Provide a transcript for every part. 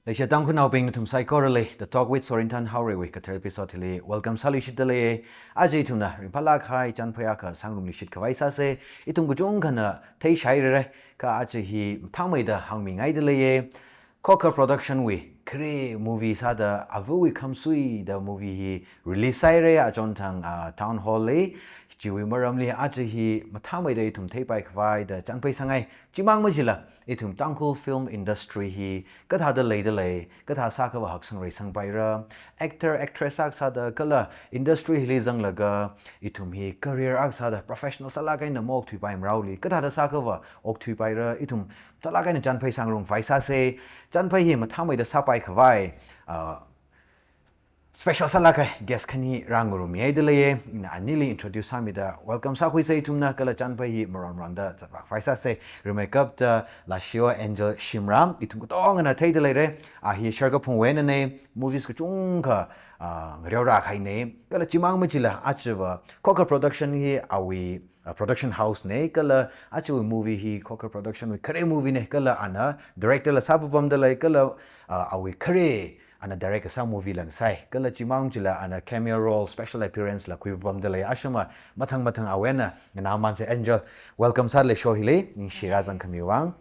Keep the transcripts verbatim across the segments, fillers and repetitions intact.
Leishiya Tangkhulnaobing, nathum saikorali The Talk with Sorinthan Haorei wui kathar episode hili welcome sāluishitdalei. Aja ithumna ringphālāk kahai chānphai akha sāngarumluishit khavai sāsa. Ithum kachungkhana theishairara, kha aja hi mathāmeida hāngmingaidalei. Khokha Production wui khare movie sāda Avawui Khamsui da movie hi release sāhaira achonthang, ah, Town Hall li. Chiwui maramli aja hi mathāmeida ithum theipai khavai da chānphai sāngai. Chimang machila ithum Tangkhul film industry hi kathāda leidalei, kathā sākhava haksang reisangpaira, actor, actress akha sāda kala industry hili zanglaga ithum hi career akha sāda professional sālāk eina maokthuipai maraoli kathāda sākhava okthuipaira, ithum mathālāk eina chānphai sāngarumkhavai sāsa. Chānphai hi mathāmeida sāpai khavai, ah, special sālāk kahai guest khani rāngarummihaidalei. Ina anili introduce sāmida welcome sākhuisa ithumna, kala chānphai hi maron maronda zatvākhavai sāsa. Rimeikapta Lashiyo Angel Shimrah, ithum katongana theidaleira. A hi Sherkaphungwui einana, movies kachungkha, ah, ngareorā kahaina. Kala chimang machila ajava Khokha Production hi awui, ah, production house na, kala ajawui movie hi Khokha Production wui khare movie na, kala ana director la sāpapamdalei, kala, ah, awui khare ana direct kasā movie la ngasai. Kala chimang machila ana cameo role, special appearance la khuipapamdalei. Ashama mathang mathang awui eina nganāmansa. Angel, welcome sālei show hili, ningshi rāzangkhami vang.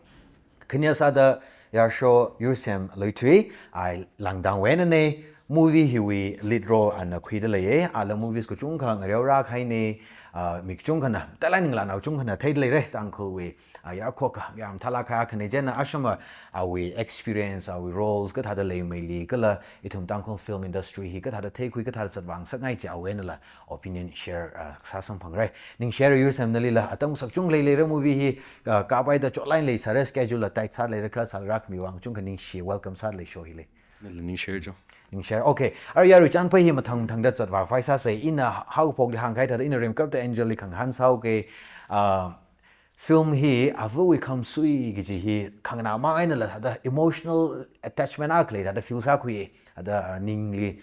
Khania sāda Yarsho Yursem Luithui, a Langdangwui einana, movie hiwui lead role ana khuidalei. Ala movies kachungkha ngareorā kahaina, ah, mi kachungkhana, talai ninglānao kachungkhana theidaleira, Tangkhulwui, ah, yarkhokha, yar mathālāk kahai akhana. Chieina ashama awui experience, awui roles kathāda leimeili, kala ithum Tangkhul film industry hi kathāda theikhui, kathāda zatvāngasakngai chi awui einala opinion share, ah, sāsamphangra. Ningshihaira Yursem nalila, atam kasak kachungkha leileira movie hi, ah, kapaida chotlaga leisāra, schedule la tight sāleira, kha sālaga rākhami vang kachungkha ningshi, welcome sālei show hili. Nala ningshihaira jo. Ningshihaira. Okay. Ara yarui chānphai hi mathang mathangda zatvākhavai sāsa. Ina haokaphokli hāngkahai thāda ina rimeikapta Angel li khangahān sāuka. Ah, film hi Avawui Khamsui kaji hi khanganāmang einala thāda emotional attachment akha lei thāda feel sākhui. Thāda, ah, ningli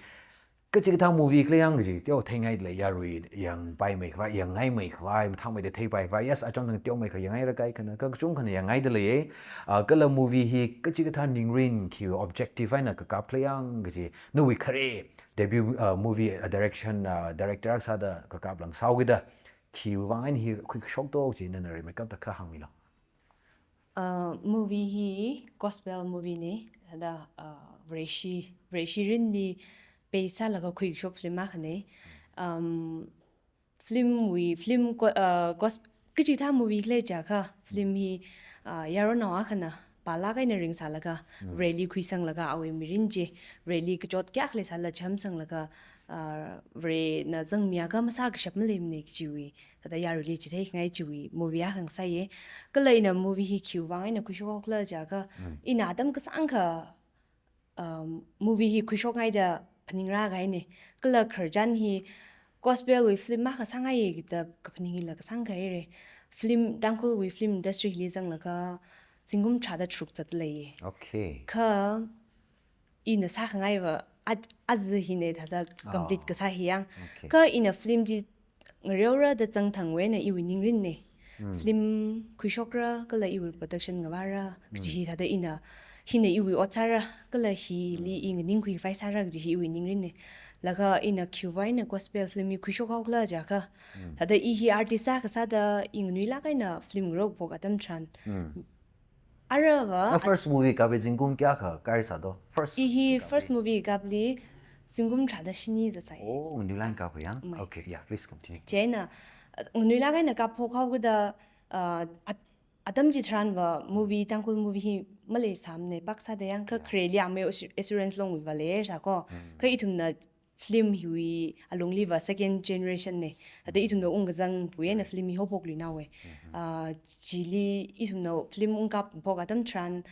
kachikathā movie khalei yang kaji teo theingaidalei, yarui yangpaimei khavai, yangngaimei khavai, mathāmeida theipai khavai. Yes, achonthang teomeikha yangngaira kaikhana, kha kachungkhana yangngaidalei. Ah, kala movie hi kachikathā ningrin, khiwui objective eina kakap khalei yang kaji, nawui khare debut, ah, movie, ah, direction, ah, director akha sāda kakap lang sāhaokida, khiwui vang eina hi khuikashok to chi nana rimeikapta kha hāngmilu. Uh, movie hi gospel movie na, thāda, uh, Vareshi, Vareshi mirinli base sālaga khuikashok film akhana. Um, film wui, film go-, uh, gos-, kachikathā movie khalei jiakha, film hi, uh, yaronao akhana pālāk eina ringsālaga, Mm. Vareli khuisanglaga, awui mirin chi, Vareli kachot kayākha leisālala chamsanglaga, uh, Varena zangmiakha masākashap maleimana kajiwui, thāda yaruili chitheikhangai chiwui movie akha ngasāya. Kala ina movie hi khiwui vang eina khuishokhaokhala jiakha, Mm. ina atam kasāngkha, um, movie hi khuishokngaida phaningrā kahaina. Kala khararchan hi gospel wui film akha sāngaiya kida kaphaning hila kasāngkha haira. Film, Tangkhulwui film industry hili zanglaga zingkum tharāda tharuk zatleiya. Okay. Kha ina sākhangaiva a-, aja hina thāda complete Oh. kasā hi yang. Okay. Kha ina film chi ngareora da zangthangwui eina iwui ningrinna. Mm. Film khuishokra, kala iwui production ngavāra, kaji Mm. hi thāda ina, hina iwui ot sāra, kala hili Mm. i nganingkhuikhavai sāra, kaji hi iwui ningrinna. Laga ina khiwui vang eina gospel film hi khuishokhaokhala jiakha, Mm. thāda i hi artist akha sāda i nganuilāk eina film ngareophok atam tharan. Mm. Aruiva Na first movie kapi zingkum kayākha kahaisā to? First I hi kapi. First movie kapli zingkum tharāda shini da sai. Oh, nganuilāk eina kapa yang? Mai. Okay, yeah, please continue. Chieina, uh, nganuilāk eina kapphok haokida, uh, at-, atam chitharanva movie, Tangkhul movie hi maleisāmana, pāksāda yang kha Yeah. khareli amei assu-, assurance longwuiva leisā ko. Mm. Kha ithumna film hiwui alungliva second generation na. Thāda ithumna ungkazang puiyena Right. film hi haophokluinaowa. Mm-hmm. Ah, chili ithumna film ungkapphok atam tharan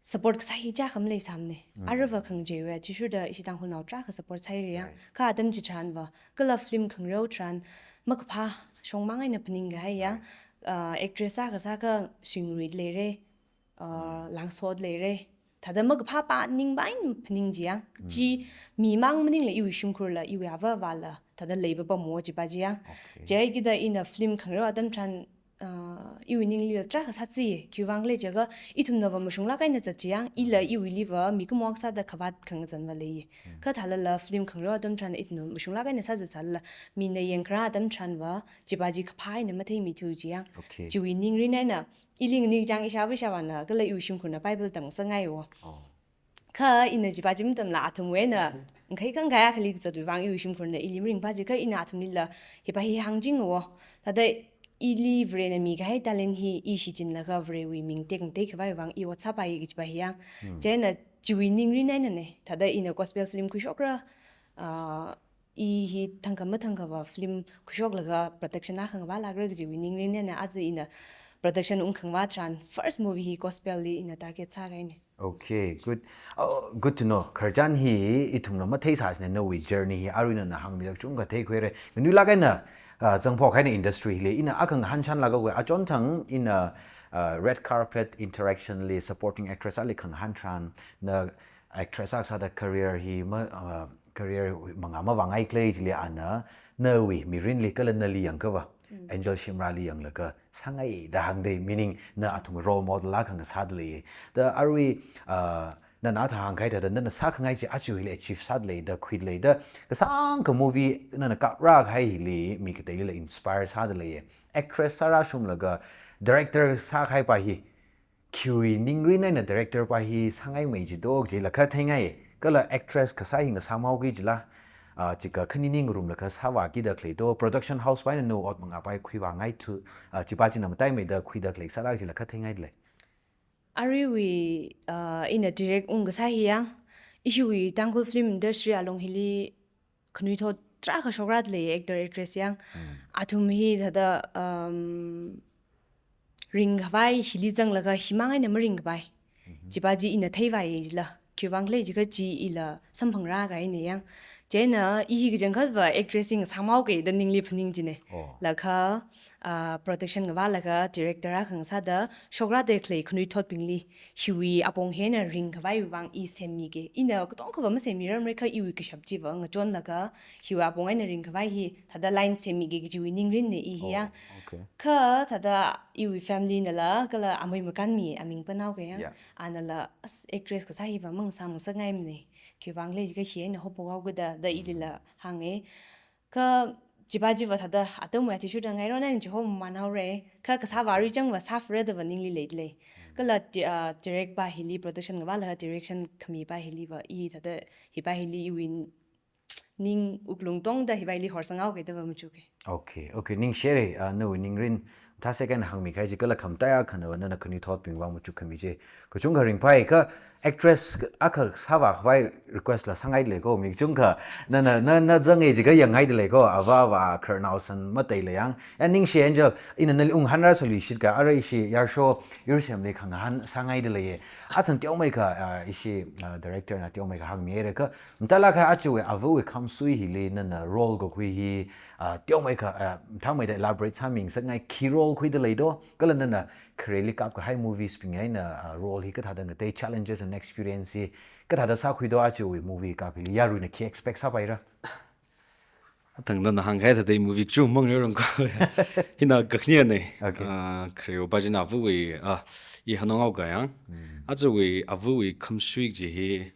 support kasā hi chiyākha maleisāmana. Mm. Aruiva khangacheiva, athishurda ishi Tangkhulnao tarākha support sāhaira yang. Right. Kha atam chitharanva, kala film khangareo tharan, makaphā shongmang eina phaningkahai yang. Right. Ah, actress akha sākha Shingrit leira, uh, Mm. Langsot leira. Thāda makaphā pāningpaimana phaning chi yang. Mm. Chi mimang maningla iwui shimkhurla, iwui ava avāla, thāda leipapam mo chipa chi yang. Okay. Chieina kida ina film khangareo atam tharan uh, iwui ningli tarākha sātsi, khiwuivang khala jiakha ithumnava mashunglāk eina zatchi yang, ila iwuiliva mikumo akha sāda khavāt khangazanva lei. Kha thālala film khangareo atam tharan ithumna mashunglāk eina sāzat sālala, mina yangkharā atam tharanva, chiva chi kaphā eina matheimi thu chi yang. Okay. Chiwui ningrin eina, ili nganui chang ishāva ishāvāna, kala iwui shimkhurna Bible tamngasakngaiwo. Oh. Kha ina chiva chi matamla athumwui eina, ngakhai khangakhali kazatwui vang iwui shimkhurna ili maringpā chi, kha ina athumlila hiva hi hāngchingwo. Thāda ili Varena mikahai talent hi i shichinlaga Varewui ming tekngatei khavai vang i ot sāpai kajiva hi yang. Hmm. Chieina chiwui ningrin einana. Thāda ina gospel film khuishokra, ah, i hi thangkha mathangkhava film khuishoklaga production akha ngavālākra kajiwui ningrin eina aja ina production ungkhangavā tharan first movie hi gospel li ina target sākahaina. Okay, good. Oh, good to know. Khararchan hi ithumna matheisāsina nawui journey hi arui nana hāngmida kachungkha theikhuira. Nganuilāk eina, ah, zangphok eina industry hili ina akha ngahānchanlaga khuiya achonthang ina, ah, red carpet interaction li supporting actress ali khangahān tharan na actress akha sāda career hi ma, ah, career mangā mavāngai khalei chili ana nawui mirinli kala nali yangkhava, Mm. Angel Shimrah li yanglaga sāngaida hāngdalei, meaning na athum role model akha ngasādalei. Da arui, ah, nana thāda hāngkahai thāda nana sākhangai chi aja hili achieve sādalei da khuidalei da kasāngkha movie nana kaprākahai hili mi kateilila inspire sādalei. Actress sārāshunglaga director sākahaipa hi khiwui ningrin eina director pa hi sāngaimei jido jila kha theingai, kala actress kasā hi ngasāmao kajila, ah, chika khani ningrumlaga sāvākida khalei do, production house pa eina nawui ot mangāpai khuivāngai thu, ah, chiva china mataimeida khuida khalei sālāk jila kha theingaidalei. Aruiwui, ah, ina direct ungkasā hi yang, ishiwui Tangkhul film industry along hili khanuithot tarākha shokralei actor actress yang. Mm. Athum hi thāda, um, ringkhavai hili zanglaga himang eina maringkhavai. Mhm. Chiva chi ina theivāya jila. Khiwuivang khala jiakha chi ila samphangrākahaina yang. Chieina i hi kachangkhatva actress hi ngasāmao kaji da ningli phaning china. Oh. Laga, ah, production ngavālaga director akha ngasāda shokrada khalei khanuithotbingli hiwui apong hi eina ringkhavaiwui vang i semmige. Ina katongkhava masemmirarmara kha iwui kashap chiva ngachonlaga hiwui apong eina ringkhavai hi thāda line semmige kajiwui ningrinna i hi ya. Oh, okay. Kha thāda iwui family nala kala amei makanmi aming panao kaya. Yeah. Anala as actress kasā hiva mangasā mangasakngaimana. Khiwuivang khala jiakha hi eina hophaohaoga da, da ilila hānga. Kha chiva chiva thāda atamwui athishurda ngaironna chi hom manhaora. Kha kasāva arui changva sāfra dava ningli leidalei. Kala di-, ah, direct pa hili production ngavālaga direction khamipa hiliva i thāda hipa hili iwui ning wuklung tongda hipa hili horsanghaoga dava machuka. Okay, okay. Ningshire, ah, nawui ningrin thāsek eina hāngmikahai chi kala khamataiya khanava nana khanuithotbing vang machukkhami chi kachungkha ringphai. Kha actress akha sāvākhavai request la sāngaidalei ko, mi kachungkha nana, na, na zanga jiakha yangngaidalei ko, avā avā khararnao san mataila yang. Ya ningshi Angel, ina nali unghānra sāluishit kha, arui ishi yarsho yursemli khangahān sāngaidalei. Athang teomeikha, ah, ishi, ah, director na teomeikha hāngmihaira kha, mathālāk eina ajawui avawui khamsui hili nana role kakhui hi, ah, teomeikha, ah, mathāmeida elaborate sāmingasakngai, khi role khuidalei do, kala nana khareli kapkahai movies bing eina, ah, role hi kathāda ngatei, challenges and experience hi kathāda sākhui do, ajawui movie kap hili yaruina khi expect sāpaira? Athang nana hāngkahai thāda movie kachungkha mangareorang ko. Hina kakhanina. Okay. Ah, khareo pa china avawui, ah, i hanongaoka yang. Mm. Ajawui avawui khamsui chi hi,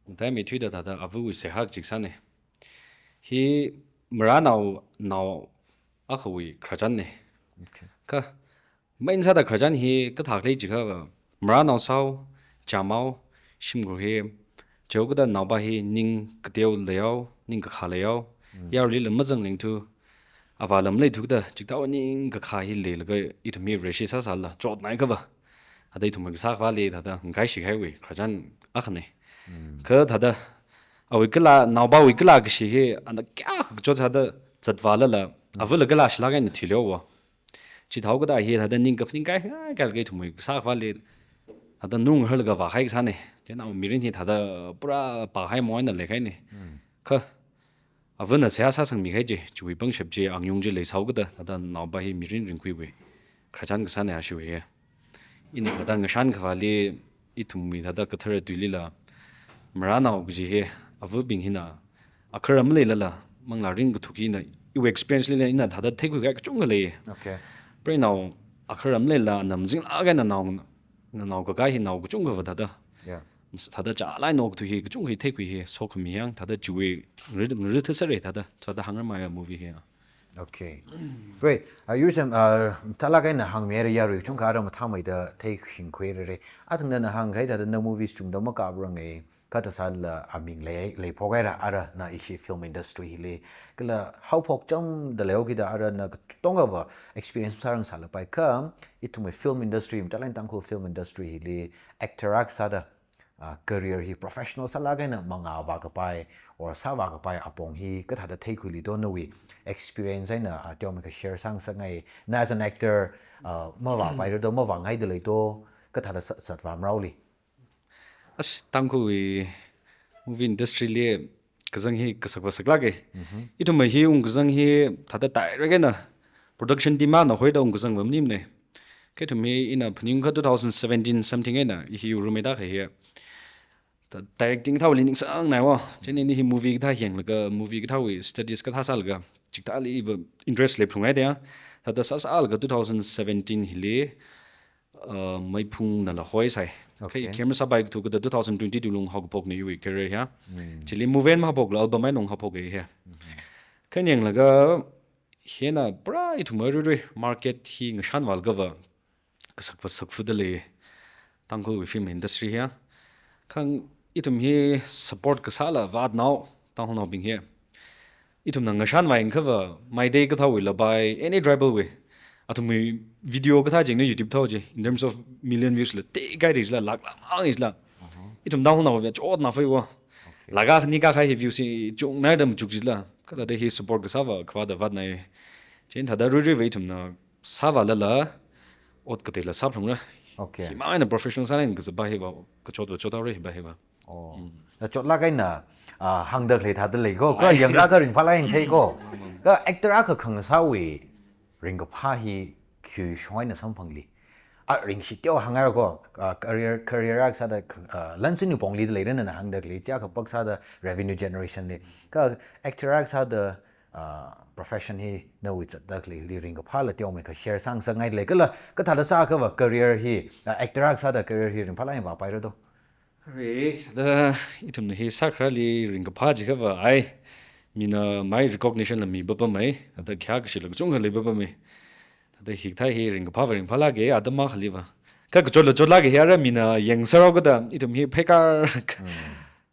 mathāmeithuida thāda avawui seihā chi kasāna. Hi marānao, nao akhawui khararchanna. Okay. Kha main sāda khararchan hi kathā khalei jiakha, marānao sāhao, chāmhao, shimkhur hi, chaokada naopa hi ning kateo leihao, ning kakhā leihao, Mm. yarulila mazanglengthu, avā lam leithu kajida, chikathāwui ning kakhā hi leilaga ithum hi reshi sāsālala chotnaikhava, thāda ithum kasā khavāli thāda ngaishikahaiwui khararchan akhana. Mm. Kha thāda awui kala, naopawui kala kashi hi, ana kayākha kachot sāda zatvālala, Mm. avala kala shilāk eina thileowa. Chithāokada hi thāda ning kaphaning kai, kai, kai ithumwui kasā khavāli thāda nunghalaga vākahai kasāna. Chieina awui mirin hi thāda pura pāhaimei eina leikahaina. Mm. Kha avana seihā sāsangmikahai chi, chiwui pangshap chi, angayung chi leisāhaokada, thāda naopa hi mirin ringkhuiwui khararchan kasāna ashiwui hi. Ina thāda ngashan khavāli ithumwui thāda kathara tuilila, marānao kaji hi, avabing hina, akharam leilala, manglā ringkathuk hina, iwui experience lila ina thāda theikhuikahai kachungkha lei. Okay. Preinao akharam leila namzing laga na nao, na nao kakai hi nao kachungkha va thāda. Yeah. Mas-, thāda chālai nao kathui hi kachungkha hi theikhui hi sokhami yang thāda chiwui rit-, rithu sare thāda, thāda hāngrāmaya movie hi. Okay. Great. Uh, Yusem, uh, thālāk eina hāngmira yarui kachungkha ara mathāmeida theishingkhuirare. Athangna na hāngkahai thāda na movies chungda makaprange. Kathāda sāla aming lei, leiphok haira ara na ishi film industry hili. Kala haophok chamda leihaokida ara na katonga va experience sārangsālapai kha, ithumwui film industry, mathālāk eina Tangkhul film industry hili actor akha sāda, ah, career hi professional sālāk eina mangā vākapai, or sāvā kapai apong hi kathāda theikhuili do nawui experience eina, ah, teomeikha share sāngasakngai. Na as an actor, ah, mavāpaira do, mavāngaida lei do, kathāda sā-, zatvā maraoli. As Tangkhulwui movie industry li kazang hi kasak vasaklāke. Mhm. Ithumwui hi ungkazang hi thāda direct eina production team ana hoida ungkazang va maningmane. Kha ithum hi ina phaningkha two thousand seventeen something eina i hi roommate akha hi. Ta directing thāli ningsangnaiwo. Chieina ini hi movie kathā yanglaga, movie kathāwui studies kathā sālaga, chikathāli iva interest leiphalungngaida ya. Thāda sāsālaga two thousand seventeen hili, uh, Meiphungnala hoisai. Okay. Kha camera sāpai kathu kida two thousand twenty-two lung haokaphokna iwui career hi. Mm. Chili movie mahaophokla album eina unghaophoke hi. Mhm. Kha yanglaga hina pura ithum aruirui market hi ngashan vālaga va kasak vasakfuda lei Tangkhulwui film industry hi. Kha ithum hi support kasāla vātnao, Tangkhulnaobing hi. Ithumna ngashan vāyangkha va, Meitei kathāwui lapai, any tribal wui. Athumwui video kathā jingna YouTube thao chi, in terms of million views la, tekhaida jila, lakh lamang jila. Mhm. Ithum Tangkhulnao va chotna faiwo. Okay. Lakh akha ni kakhai hi views hi chungnaida machuk jila. Kathāda hi support kasā va, khavāda vātnai. Chieina thāda ruirui va ithumna sāvālala, ot kateila sāphalungra. Okay. Himang eina professional sālāk eina kazapa hi va, kachot va chothaora hi va hi va. Oh. Mm. Na chotlāk eina, ah, hāngda khalei thāda leiko. Kha ai, yangra kha ringphālāk eina theiko. Kha actor akha khangasāwui ringkaphā hi khi shong eina samphangli. Ah, ringshi teo hāngngairako, ah, career, career akha sāda, ah, lansin yu pongli da leirana na hāngda khalei, chi akha pak sāda revenue generation li. Kha actor akha sāda, ah, profession hi nawui zatda khaleili ringkaphāla teomeikha share sāngasakngaile. Kala kathāda sākha va career hi, ah, actor akha sāda career hi ringphālāk eina vāpaira do. Re, thāda ithumna hi sākharāli ringkaphā jiakha va ai, mina mai recognition la mipapamei, thāda khayā kashila kachungkha leipapamei. Thāda hikathā hi ringkaphā va ringphālāke, atam akhali va. Kha kachotla chotlāke hi ara mina yangsārao kida, ithum hi pheikar. Mm.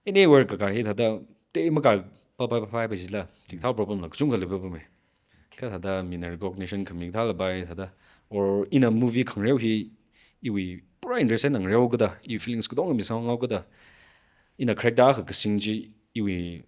Anywhere kakar hi thāda, te makar pa pa pa pa pa jila, chikathā problem la kachungkha leipapamei. Kha thāda mina recognition khami kathā lapai thāda. Or ina movie khangareo hi iwui pura interest eina ngareo kida, i feelings katonga misāngao kida. Ina character akha kasing chi iwui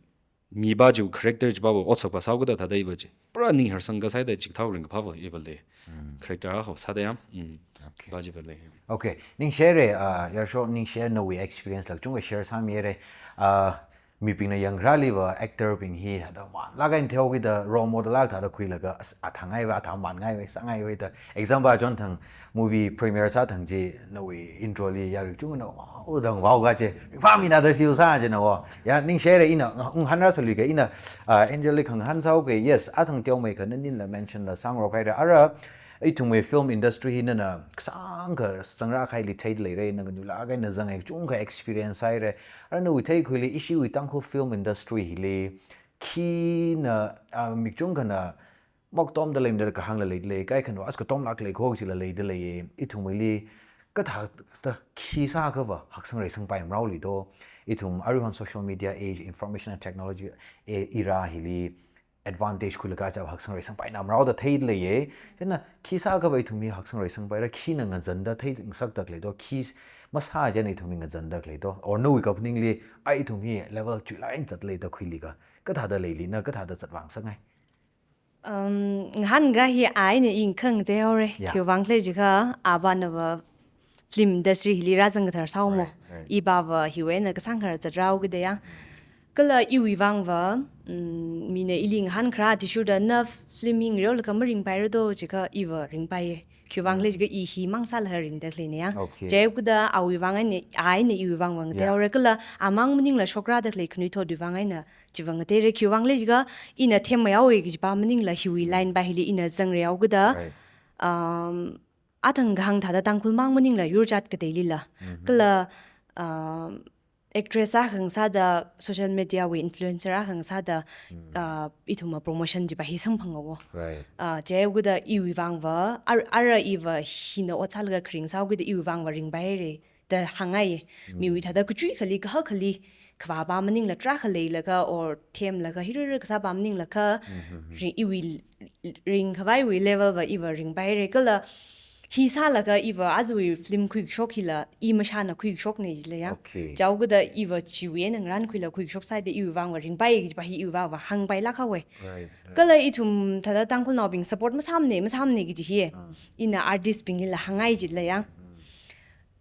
mipa chi character chipa va otsak va sāo kida thāda iva chi. Pura ning harsang kasāida chikathā ringkaphā va iva lei. Mm. Character akha sāda ya. Mm. Okay. Ba chi va lei. Okay. Ningshire, ah, Yarsho ningshire nawui experience la kachungkha share sāmire. Ah, mibingna yangkharāli va actor bing hi thāda manlāk eina theokida role model akha thāda khuilaga as-, athāngai va, athāmanngai va, sāngai va da. Example chon thang movie premiere sāthang chi nawui intro li yarui kachungkhana wow dang wow kaje. Ringphāmina da feel sā jina wo. Ya ningshire ina, ngahānrāsāluike ina, ah, Angel li khangahān sāuke, yes, athang teomeikha naninla mention la sāngarok haira. Ara, ithumwui film industry hi nana kasāngkha zangrā kahaili theida leire, nana nganuilāk eina zange, kachungkha experience haire. Ara nawui theikhuili ishiwui Tangkhul film industry hili, khina, ah, mi kachungkhana makatomda leimada kahāngla leida lei, kaikhana as katomlāk lei kho chila leida lei, ithumwuili kathāda khi sākha va haksang reisangpai maraoli do, ithum aruihon social media age, information and technology e-, era hili, advantage khuilaga chava haksang reisangpaina marao da theida leiye. Chieina khi sākha va ithum hi haksang reisangpaira, khina ngazanda theingasakda khalei do, khi masā chieina ithum hi ngazanda khalei do. Or nawui kaphaningli, ai ithum hi level chuilāk eina zatlei da khuili kha, kathāda leili na, kathāda zatvāngasakngai. Um, ngahānkahai eina i khangtei haore, Yeah. khiwuivang khala jiakha, apana va film industry hili rāzang kathar sāomo. Right, right. Ipa va hiwui eina kasāngkha zatrao kida ya. Kala iwui vang va, mm, mina ili ngahānkharā athishurda na film hi ngareolaga maringpaira do jiakha iva ringpai. Khiwuivang khala jiakha i himang sālaga ringda khaleina ya. Okay. Chiakha awui vang eina, a eina iwui vang va ngatei Right. haore kala amang maningla shokra da khalei khanuithotwui vang eina chiva ngateire khiwuivang khala jiakha ina themmeihaowe kajipa maningla hiwui line pa hili ina zangrehao kida. Right. Um, athang kahāng thāda Tangkhul mang maningla yurjat kateilila. Kala, um, actress akha ngasāda, social media wui influencer akha ngasāda, uh, ithumva promotion chiva hi samphanga wo. Right. Uh, chiwui vangva, ar-, ara iva hina ot sālaga kharing sāhaokida iwui vangva ringpaira da hāngngai. Miwui thāda kachui akhali, kahak akhali, khavā pa maningla tarākha leilaga or themlaga hirara kasā pa maningla kha, ri-, iwui ringkhavaiwui level va iva ringpaira kala hi sālaga iva ajawui film khuikashok hila i mashana khuikashokna jila ya. Okay. Chihaokida iva chiwui eina ngarankhuila khuikashok sāda iwui vangva ringpai kajipa hi iwui vangva hāngpailāk haowa. Right. Kala ithum thāda Tangkhulnaobing support masāmana, masāmana kaji hi. Ina artist bing hila hāngngai jila ya.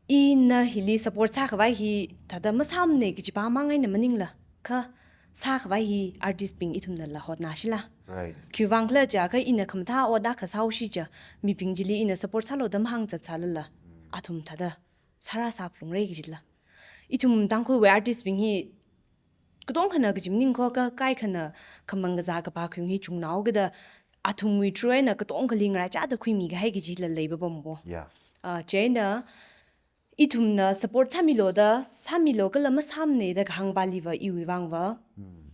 Ina hili support sākhavai hi thāda masāmana kajipa mang eina maningla kha sākhavai hi artist bing ithumnala hotnashila. Right. Khiwui vang khala chiakha ina khamathā ot akha sāhaosi chiakha mibing chili ina support sālu da mahāngzat sālala athum thāda sāra sāphalungra kajila. Ithum Tangkhulwui artist bing hi katongkhana kaji maning kho kha kaikhana khamang kazā kapā khuiung hi chungna haokida athumwui through eina katongkhali ngaraichāda khuimi kahai kajila leipapam wo. Yeah. Ah, chieina ithumna support sāmilu da, sāmilu kala masāmana da kahāng paliva iwui vangva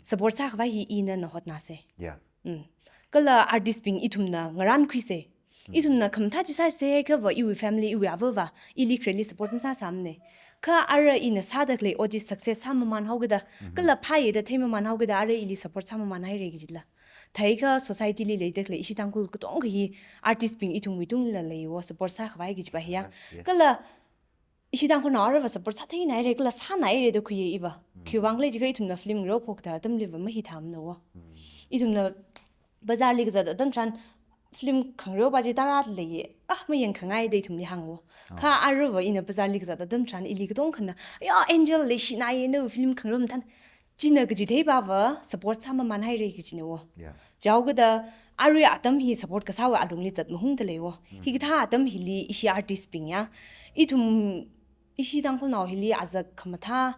support sākhavai hi inana hotnasa. Yeah. Mm. Kala artist bing ithumna ngarankhuisa. Ithumna khamathā chi sāsa khava iwui family iwui avava ili khareli support masāsāmana. Kha ara ina sāda khalei ot chi success sāmaman haokida, kala phāya da theimaman haokida ara ili support sāmaman haira kajila. Thākha society li leida khalei ishi Tangkhul katongkha hi artist bing ithumwui tungla leiwo support sākhavai kajipa hi ya. Yes. Kala ishi Tangkhulnao arava support sātheināhaira kala sānāhaira da khuiya iva. Khiwui vang khala chiakha ithumna film ngareophok tharan atamliva mahithāmana wo. Ithumna bazar li kazat atam tharan film khangareo pa chi tarā leiya. Ah, mayangkhangai da ithumli hāng wo. Kha arava ina bazar li kazat atam tharan ili katongkhana, "Ya, Angel leishināya, nawui film khangareo mathān." China kaji theipava support sāmaman haira kajina wo. Yeah. Chihaokida arui atam hi support kasāwui alungli zat mahungda lei wo. Hikathā atam hili ishi artist bing ya, ithum ishi Tangkhulnao hili azak khamathā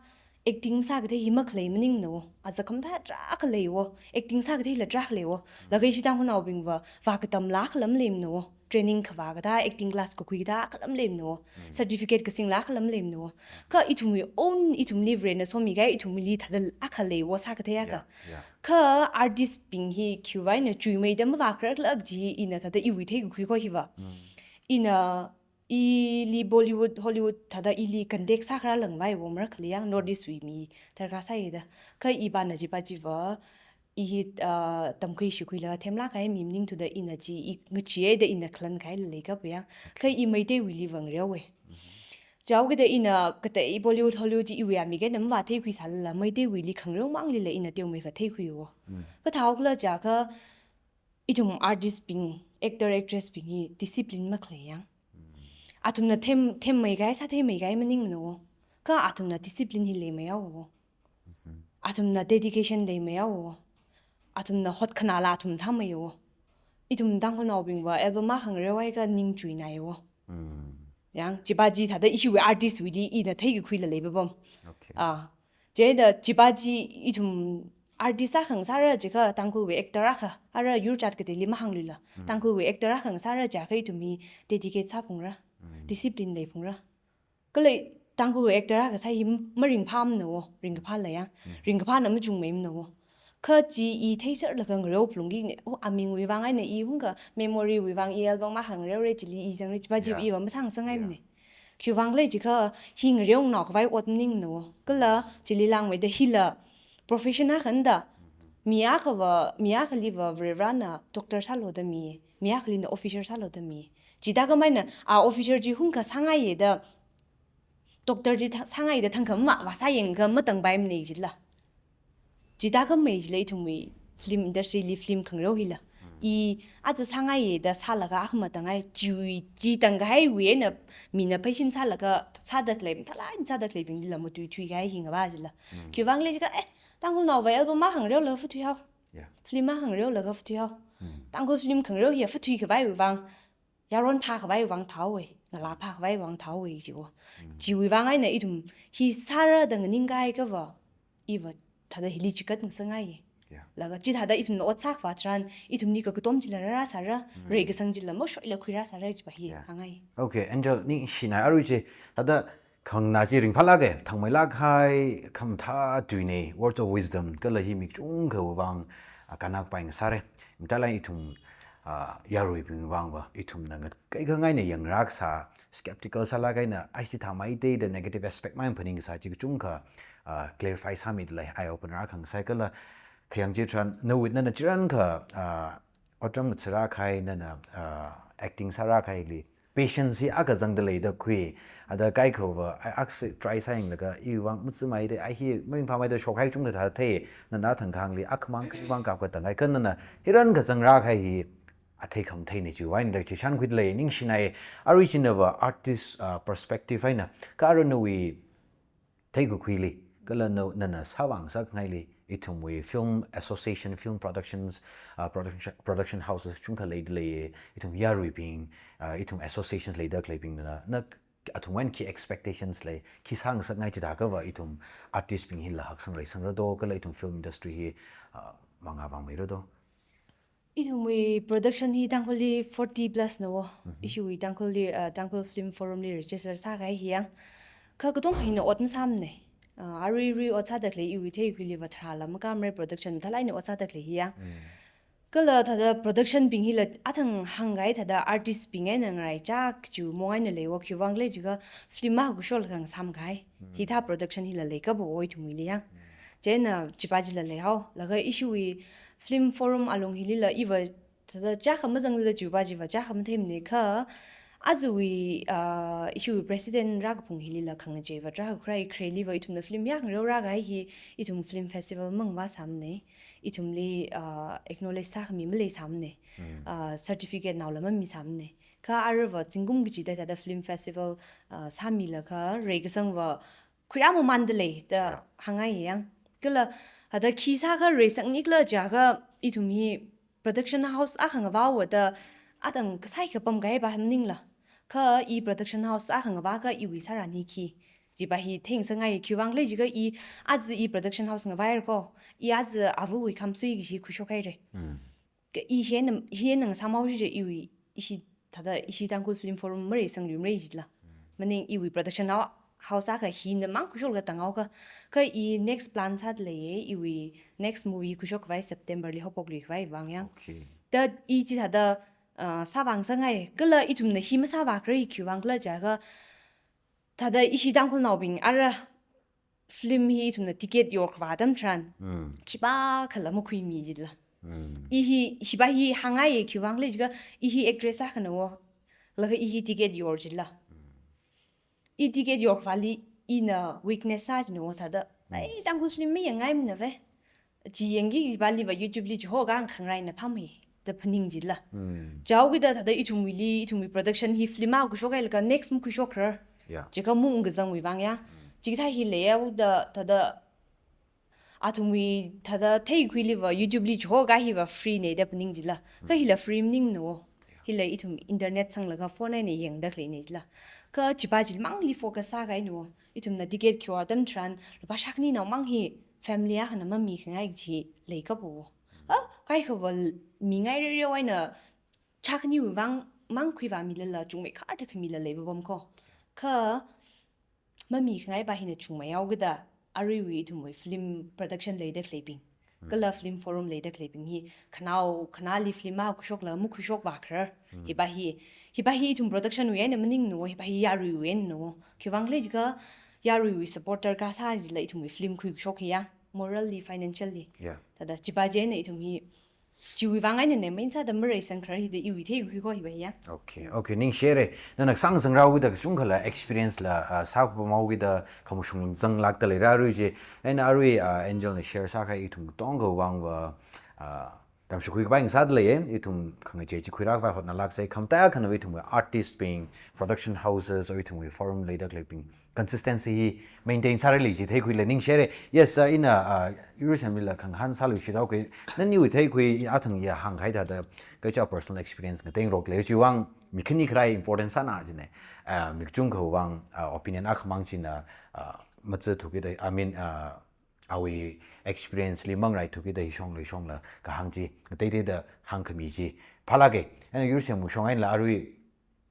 acting sākathei hi makhalei maningmana wo. Azak khamathā tarākha lei wo. Acting sākatheila tarākha lei wo. Laga ishi Tangkhulnaobingva vākatamla akhala maleimana wo. Training khavā kathā, acting class kakhui kathā akhala maleimana wo. Certificate kasingla akhala maleimana wo. Kha ithumwui own, ithumli Varena somi kahai, ithumli thāda akha lei wo sākathei akha. Yeah, yeah. Kha artist bing hi khiwui vang eina chuimeida mavākharar khala kaji ina thāda iwui theikakhui kho hiva. Ina ili Bollywood, Hollywood thāda ili contact sākharā langvai wo marakhali ya North East wui mi darkar sāya da. Kha ipana chipa chiva, i hi, ah, tamkhui shikhuila themlāk kahai mi maningthuda ina chi i ngacheeya da ina khalan kahaila leikapa ya. Kha i Meiteiwuili vāngareowa. Chihaokida ina katei Bollywood, Hollywood chi iwui amik eina mavātheikhuisālala Meiteiwuili khangareo manglila ina teomeikha theikhui wo. Kathāhao khala chiakha ithum artist bing, actor, actress bing hi discipline makhalei ya. Athumna them, themmei kahai, sātheimei kahai maningmana wo. Kha athumna discipline hi leimeihao wo. Athumna dedication leimeihao wo. Athumna hotkhana la athum thāmei wo. Ithum Tangkhulnaobingva album akha ngareo haiakha ning chuinai wo. Ya, chipa chi thāda ishiwui artist wuili ina theikakhuila leipapam. Okay. Ah, chieina chipa chi ithum artist akha ngasāra chiakha Tangkhulwui actor akha, ara yurjat kateili mahāngluila. Tangkhulwui actor akha ngasāra chiakha ithum hi dedicate sāphungra. Discipline leiphungra. Kala Tangkhulwui actor akha sā hi maringphāmana wo, ringkaphāla ya. Ringkaphāna machungmeimana wo. Kha chi i theiserlaga ngareo phalungki ne, oh, amingwui vang eina i hungkha memory wui vang i album akha ngareora chili i zangra chipa chi iva masāngasangngaimana. Khiwui vang khala chiakha hi ngareonao khavai ot maningmana wo. Kala chili langmeida hila profession akhana da. Mi akhava, mi akhaliva Varivarana doctor sālu da mi, mi akhalina officer sālu da mi. Chithākhamei eina a officer chi hungkha sāngaiya da, doctor chi thā-, sāngaiya da thangkha mavāsāyangakha matangpaimana jila. Chithākhamei jila ithumwui film industry li film khangareo hila. I aja sāngaiya da sālaga akha matangai, chiwui, chi tangkahaiwui eina mina patient sālaga sāda khalei, mathālāk eina sāda khaleibinglila matuithui kahai hi ngavā jila. Khiwui vang khala chiakha, eh, Tangkhulnaova album akha ngareolaga phathuihao. Yeah. Film akha ngareolaga phathuihao. Tangkhul film khangareo hi phathuikhavaiwui vang, yaron phākhavaiwui vang thāhaowa, ngalā phākhavaiwui vang thāhaowa chi wo. Chiwui vang eina ithum hi sāra da nganingkahai akhava, iva thāda hili chikat ngasakngaiya. Yeah. Laga chithāda ithumna ot sākhavā tharan, ithumli kakatom chila rāra sāra, mm, reikasang chila mashoila khuira sāra chiva hi, yeah, hāngngai. Okay, Angel, ningshinai arui chi, thāda khangna chi ringphālāka, thangmeilāk kahai khamathā tuina, words of wisdom, kala hi mi kachungkhawui vang, ah, kannakapai ngasāra. Matailāk ithum, ah, yaruibing vangva, ithumna ngat kaikha ngaina yangrākasā, skeptical sālāk eina, ai chithāmeida da negative aspect mai phaning kasā chi kachungkha, ah, clarify sāmida lei, eye opener akha ngasai kala, khayang chitharan, nawui nana chirankha, ah, otram ngatharākahai nana, ah, acting sārākahaili, patience hi akha zangda leida khui, ada kaikhava, ai aksi try sāyanglaga, iwui vang machimeida, ai hi maringphāmeida shokhai kachungkha thāda thei, nana thangkhangli, akhamang khamang kapkatang ai, kha nana, hirankha zangrākahai hi, athei khamatheina chiwui eina da chi shānkhuida lei, ningshinai, arui chinava artist, ah, perspective eina, kha arui nawui theikakhuili, kala na, nana sāvang sākhangaili, ithumwui film association, film productions, ah, production, production houses kachungkha leida lei, ithum yaruibing, ah, ithum associations leida khaleibingna, na athumwui eina khi expectations lei, khi sāngasakngai chithākhava ithum artist bing hila haksang reisangra do, kala ithum film industry hi, ah, mangā vangmeira do. Ithumwui production hi Tangkhulli forty plus na wo. Mhm. Ishiwui Tangkhulli, uh, Tangkhul Film Forum li register sākahai hi yang. Kha katonga hina ot masāmana. Uh, arui rui ot sāda khalei iwui theikhuiliva tharāla makāmara production mathālāk eina ot sāda khalei hi yang. Mm. Kala thāda production bing hila athang hāngkahai thāda artist bing eina ngaraichā kachi mong eina lei wo khiwui vang khala jiakha film akha khuishok laga ngasāmkahai. Mm. Hithā production hila leikapa wo ithumwuili yang. Mm. Chieina chiva chila leihao. Laga ishiwui Film Forum alung hilila iva thāda chākha mazangla chiva chiva chākha matheimana kha. Ajawui, ah, ishiwui president rākaphung hilila khangacheiva rākakhuira khareliva ithumna film yak ngareo rākahai hi ithum film festival mangva sāmana. Ithumli, ah, acknowledge sākhami maleisāmana. Mm. Ah, certificate naola mamisāmana. Kha aruiva zingkum kachida thāda film festival, ah, sāmilaga reikasangva khuirā mamanda lei da, yeah, hāngngai yang. Kala, hada khi sākha reisangni khala jiakha ithum hi production house akha ngavāhaowa da, athang kasai kapam kahaiva maningla. Kha i production house akha ngavākha iwui sārani khi. Chiva hi theingasakngai khiwui vang khala jiakha i aja i production house ngavāhaira ko. I aja avawui khamsui kaji khuishok haira. Mm. Kha i hina, hina ngasāmhaoshi je iwui, ishi thāda, ishi Tangkhul Film Forum mareisangluimara jila. Mm. Maning iwui production hou-, house akha hina mang khuishok laga tānghaoka. Kha i next plan sāda leiya, iwui next movie khuishokkhavai September li haophokluikhavai vang yang. Okay. Da i chithāda, uh, sāvang sāngai, kala ithumna hi masāvākharai khiwui vang khala jiakha, thāda ishi Tangkhulnaobing ara film hi ithumna ticket yorkhavā atam tharan. Mm. Khipākhala makhuimi jila. Mm. I hi, hiva hi hāngngaiya khiwui vang khala jiakha, i hi actress akhana wo. Laga i hi ticket yor jila. Mm. I ticket yorkhavāli ina weakness sā jina wo thāda. Mm. Ai, Tangkhul film mayangngaimana ve. Chi yangki kajivaliva YouTube li chihoka khangarai na pham hi da phaning jila. Mm. Chaokida thāda ithumwuili, ithumwui production hi film akha khuishokhailaga next makhuishokrar. Yeah. Jiakha maungkazangwui vang ya. Mm. Chikathā hi leiya da thāda athumwui thāda theikhuiliva YouTube li chihoka hiva free na da phaning jila. Kha, mm, hila free maningmana wo. Yeah. Hila ithum internet sanglaga phone eina yangda khaleina jila. Kha chiva chimangli focus sākahaina wo. Ithumna ticket kyor atam tharan, lupā shākhani naomang hi family akhana mamikhangai kaji leikapa wo. A, kaikhava mingai rereo eina shākhaniwui vang mang khuivāmilala chungmeikharda khamila leipapam ko. Kha mamikhangai va hina chungmeihaokida aruiwui ithumwui film production leida khaleibing. Mm. Kala Film Forum leida khaleibing hi khanao, khanali film akha khuishokla makhuishokvākharar. Mm. Hiva hi, hiva hi ithum production wui eina maningmana wo, hiva hi yaruiwui einana wo. Khiwui vang khala jiakha yaruiwui support darkar sā jila ithumwui film khuikashok hi ya, morally, financially. Yeah. Thāda chiva chieina ithum hi chiwui vang einana main sāda mareisangkharar hi da iwui theikhui ko hiva hi ya. Okay, okay, ningshire. Nana sāngasang rāhaokida kachungkhala experience la, ah, sākupamhaokida khamashung zanglākda leirarui je. Eina arui, ah, Angel na share sākahai ithum katongawui vangva, ah, tamshukhui kapai ngasāda leiya, ithum khangachei chi khuirākhavai hotnalāksei, khamataiya akhana ithumwui artist bing, production houses, or ithumwui forum leida khaleibing consistency hi maintain sārali chi theikhuila ningshire. Yes, uh, ina, uh, Iru Semlila khangahān sāluishit haokei. Naniwui theikhui athang ya hāngkahai thāda, kachā personal experience ngatengrok lei chiwui vang, mi khani kharai important sāna jina. Uh, mi kachungkhawui vang, uh, opinion akhamang china, uh, mazathukida, I mean, uh, awui experience li mangraithuki da hishongla hishongla kahāng chi, ngateiteida hāngkhami chi phālāka. Eina Yursem wushong eina la arui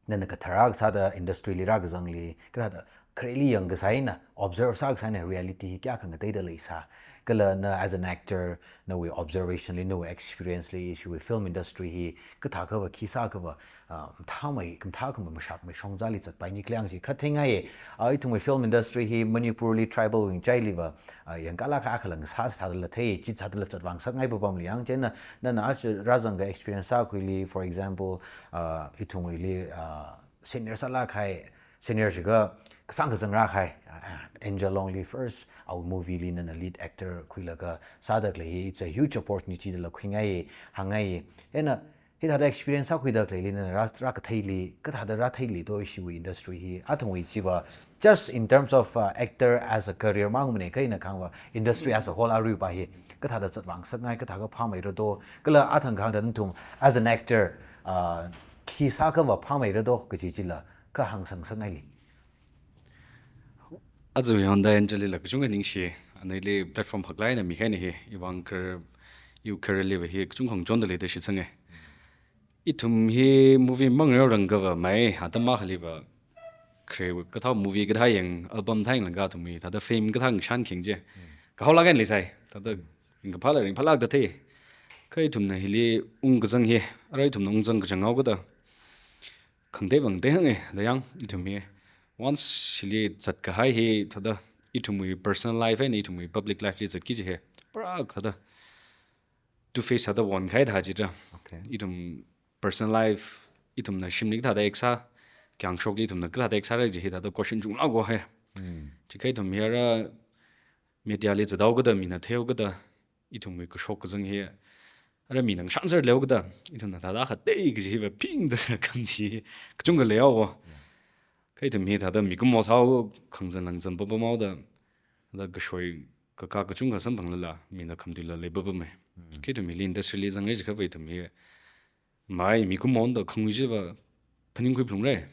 nana kathara sāda industry li rākazangli, kathāda khareli yangkasā eina, observe sākasā eina reality hi kayākha ngateida leisā. Kala na as an actor, nawui observation li, nawui experience li, ishiwui film industry hi kathākhava, khi sākhava, ah, mathāmei, mathākhamei mashakmei shongzali zatpai ni khaleiang chi kha theingai. Ah, ithumwui film industry hi Manipur li tribal wui ngachailiva, ah, yangkālāk akhala ngasā sāda la thei, chithāda la zatvāngasakngai papamli yang. Chieina nana aja rāzangka experience sākhuili, for example, ah, ithumwuili, ah, senior sālāk kahai, senior jiakha kasāng kazang rākahai, ah, ah, Angel Longli first awui movie li nana lead actor khuilaga sāda khalei hi, it's a huge opportunity da la khuingai, hāngngai. Eina hithāda experience sākhuida khaleili nana rā, rākatheili, kathāda rātheili do ishiwui industry hi, athumwui chiva, just in terms of, uh, actor as a career mang mane, kha ina kahāngva industry as a whole aruiva hi kathāda zatvāngasakngai, kathākha phāmeira do, kala athang kahāngda nathum as an actor, uh, khi sākhava phāmeira do kaji chila kha hāngsangngasakngaili. Aja yangda Angel lila kachungkha ningshi, anili platform haklāk eina mikahaina hi, iwui career, iwui career liva hi kachungkha ngachonda leida shitsanga. Ithum hi movie mangrao rāngakhava mai, atam akhaliva, khare kathā movie kathā yang, album thānglakha athumwui thāda fame kathā ngashan kheng chi. Kahaolāk eina leisai, thāda ringkaphāla ringphālākda thei. Kha ithumna hili ungkazang hi, arui ithumna ungzang kachang haokada, khangatei vāngatei hānga, da yang ithum hi. Once hili zatkahai hi, thāda ithumwui personal life eina ithumwui public life li zatki kaji hi, pura thāda two face sāda won kahai thā chitra. Okay. Ithum personal life, ithumna shimli kathāda act sā, kayāngshokli ithumna kathāda act sāra kaji hi thāda question chunglāk kahai. Mm. Chiakha ithum hi ara media li zathaokada, mina theihaokada, ithumwui kashok kazang hi, ara mina ngashan sāra leihaokada, ithumna thāda khatei kaji hiva phingda khamti kachungkha leihaowa. Yeah. Kha ithum hi thāda mikumo sāhao, khangazan langzan papam haoda, thāda kashoi kakā kachungkha samphanglala, mina khamtuila leipapamei. Mm. Kha ithum hili industry li zangra jiakhava ithum hi, mai mikumo da khangui chiva phaningkhui phalungra.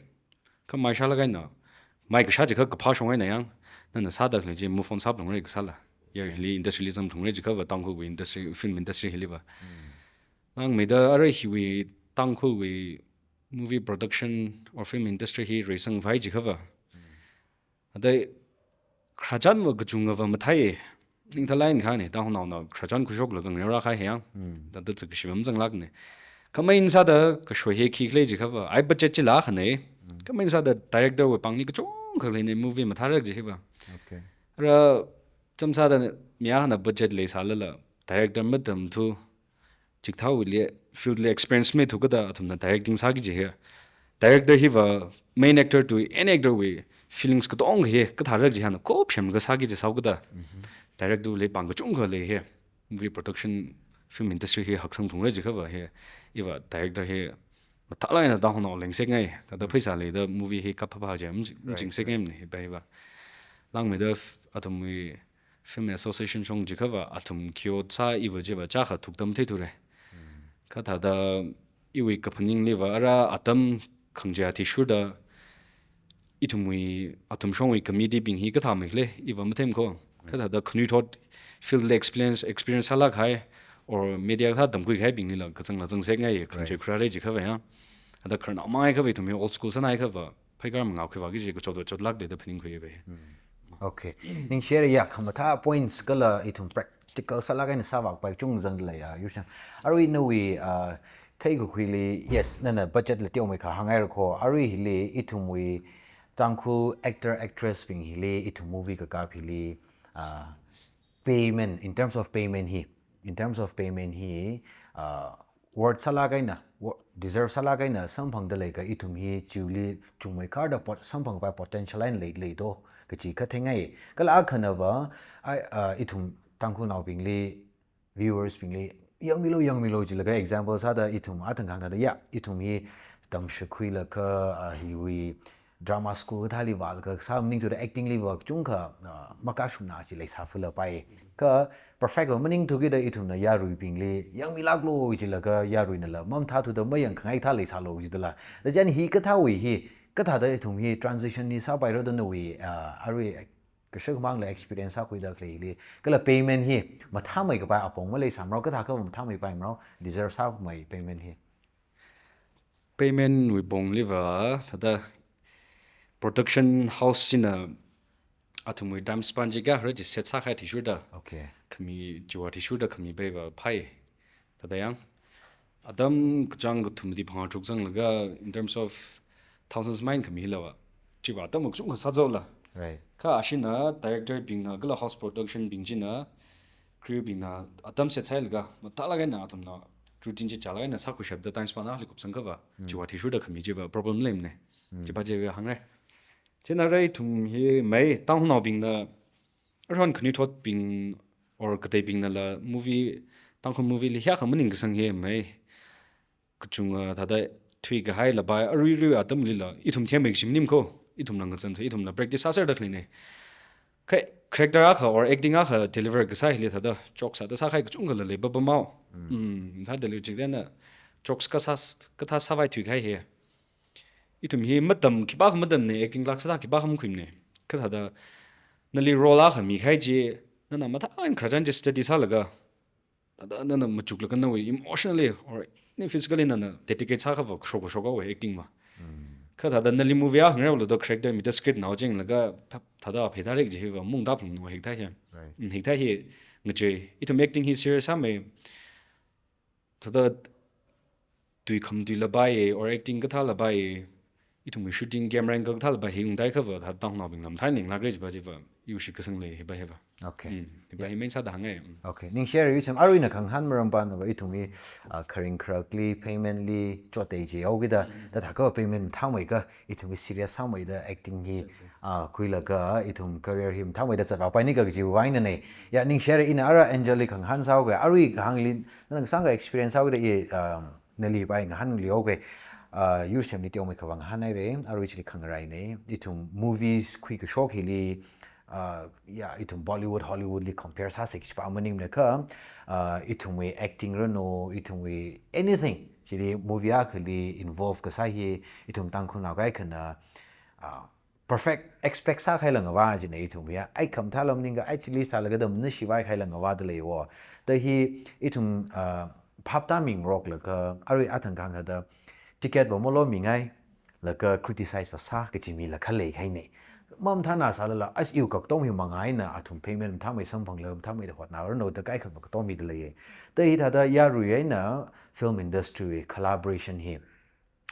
Kha mai shālāk eina, mai kashā chiakha kaphā shong eina yang, nana sāda khalei chi move on sāphalungra kasāla. Yar hili industry li zangphalungra jiakhava Tangkhulwui industry, film industry hiliva. Mm. Langmeida arui hiwui Tangkhulwui movie production or film industry hi reisangvai jiakhava. Mm. Adai khararchanva kachungkhava mathāi, ningthālāk eina kahāngna, Tangkhulnaona khararchan khuishoklaga ngareo rākahai hi yang. Mm. Thāda zakkashi mamazanglākna. Kha main sāda kashoi hi khikhala jiakhava, ai budget chila khana. Mm. Kha main sāda director wui pāngli kachungkha leina movie mathāra kaji hiva. Okay. Ara chām sāda mi akhana budget leisālala, director matamthu, chikathāwuili, field li experience maithu kada athumna directing sāki kaji hi. Director hiva main actor tui any actor wui feelings katonga hi kathāra kaji hina kop semlaga sāki kaji sāhaokada. Mhm. Director li pāng kachungkha lei hi. Movie production, film industry hi haksang phalungra jiakhava hi. Iva director hi mathālāk eina Tangkhulnao lengsekngai. Thāda pheisā leida movie hi kap phāphā chi, mm, Right, chingsekngai right. Mane, hiva hiva. Langmeida f-, athumwui Film Association shong jiakhava, athum khi ot sā iva chiva chākha thukda matheithura. Mm. Kha thāda iwui kaphaningliva ara atam khangachei athishurda ithumwui, athum shongwui committee bing hi kathāmei khala, iva mathemkho. Kha thāda khanuithot field li experience, experience sālāk kahai, or media kathā tamkhui kahaibinglila kazangla zangsekngai, khangachei Right. khuirāra jiakhava ya. Thāda khararnao mangai khava ithum hi old school sāngai khava, phaikar mangao khuiva kaji kachot chotlākda da phaningkhuiva. Mm. Okay. Ningshira ya, khamathā points kala ithum practical sālāk eina sāvākpai chungzang lei ya, Yursem. Arui nawui, uh, theikakhuili, yes, nana budget la teomeikha hāngngaira kho. Arui hili ithumwui Tangkhul actor, actress bing hili, ithum movie kakap hili, uh, payment, in terms of payment hi, in terms of payment hi, uh, worth sālāk eina, wo-, deserve sālāk eina samphangda leiakha ithum hi chiwuili chungmeikharda pot-, samphangpai potential eina lei, lei do, kaji kha theingai. Kala akhanava, ai, uh, ithum Tangkhulnaobingli, viewers bingli, yangmilu, yangmilu jilaga example sāda ithum athang kahāng thāda, ya, ithum hi tamshakhuilaga, uh, hiwui drama school kathāli vālaga sā maningthuda acting liva kachungkha, uh, makashungna chi leisāfalapai. Kha perfect va maningthu kida ithumna yaruibingli, yangmilāklu jilaga yaruinala mamathāthuda mayangkhangai thā leisālu jidala. Da chieina hi kathāwui hi, kathāda ithum hi transition hi sāpaira da nawui, uh, arui kashak mangla experience sākhuida khaleili, kala payment hi mathāmei kapai apong maleisāmara, kathākha mathāmeipaimara, deserve sāmei payment hi. Payment wui pongli va, thāda production house china athumwui time span chi kayākha chi set sākahai athishurda. Okay. Khami chiwui athishurda khami bai va phai. Thāda yang. Atam kachāng kathum di phangā tharuk zanglaga in terms of thousands mine khami lawa. Chiva atam kachungkha sāzaola. Right. Kha ashina director bingna kala house production bing china crew bingna atam set sāhailaga, mathālāk eina athumna routine chi chālāk eina sākhuishapda time span akhali kupsang kava. Mm. Chiwui athishurda khami chiva problem leimana. Mm. Chiva chiva hāngra. China rai ithum hi mei Tangkhulnaobingna, aruihon khanuithotbing or kateibingnala movie, Tangkhul movie li hiyākha maningkasang hi mei. Kachunga thāda thuikahai labai, aruirui atamlila, ithum themmei kashi maning ko, ithumla ngazan sa, ithumla practice sāserda khaleina. Kha character akha or acting akha deliver kasā hili thāda jokes sāda sākahai kachungkhala lei baba mao. Mm. Mm, thāda lei chikdana jokes kasā, kathā sāvai thuikahai hi. Ithum hi matam, khipākha matamna, acting class sāda khipākha makhuimana. Kha thāda nali role akha mikahai chi, nana mathālāk eina khararchan chi study sālaga, thāda nana machuklaga nawui emotionally or ni physically nana dedicate sākhava kashok kashok awui acting va. Mm. Kha thāda nali movie akha ngarāola do character mida script nao chinglaga thā-, thāda pheida rek chi hiva mungda phung no hikthā hi. Right. Mm, hikthā hi ngachei. Ithum acting hi serious sāmei. Thāda tui khamatui labai or acting kathā labai, ithumwui shooting camera angle kathā labai hi ungdai khava, thāda Tangkhulnaobing lam thai ninglāk rai chiva chiva, iwui shitkasang lei hiva hiva. Okay. Mm, hiva hi main sāda hāngngai. Mm. Okay. Ningshi haira icham aruina khangahān maram pānava ithumwui, ah, kharing kharakli, payment li, chotei chi haokida, Mm. thāda kha payment mathāmeikha, ithumwui serious sāmeida acting hi, Exactly. ah, khuilaga, ithum career hi mathāmeida zatvāpaini kaji wui eina nei. Ya, ningshi haira ina ara Angel li khangahān sāhaoga, arui kahāngli, nana kasāngkha experience sāhaoda i, um, nali pai ngahānli haoga. Ah, yursemli teomeikha vang hānhaira, arui chili khangarai nei. Ithum movies khuikashok hili, ah, ya, ithum Bollywood, Hollywood li compare sāsa kachi pa maningmana kha, ah, ithumwui acting rano, ithumwui anything. Chili movie akhali involve kasā hi, ithum Tangkhulnao kaikhana, ah, perfect expect sākahaila ngava china ithum ya, ai khamathā lam ningkha, ai chili sālaga dam na shivai kahaila ngavada leiwo. Da hi ithum, ah, phapta mingaroklaga, arui athang kahāng thāda, ticket va malomingai, laga criticize va sā, kachi mila khalei kahaina. Mamathāna sālala, as iwui katom hi mangaina, athum payment mathāmei samphangla, mathāmeida hotnarano da kaikha va katom mida leiya. Da hi thāda yarui eina film industry wui collaboration hi,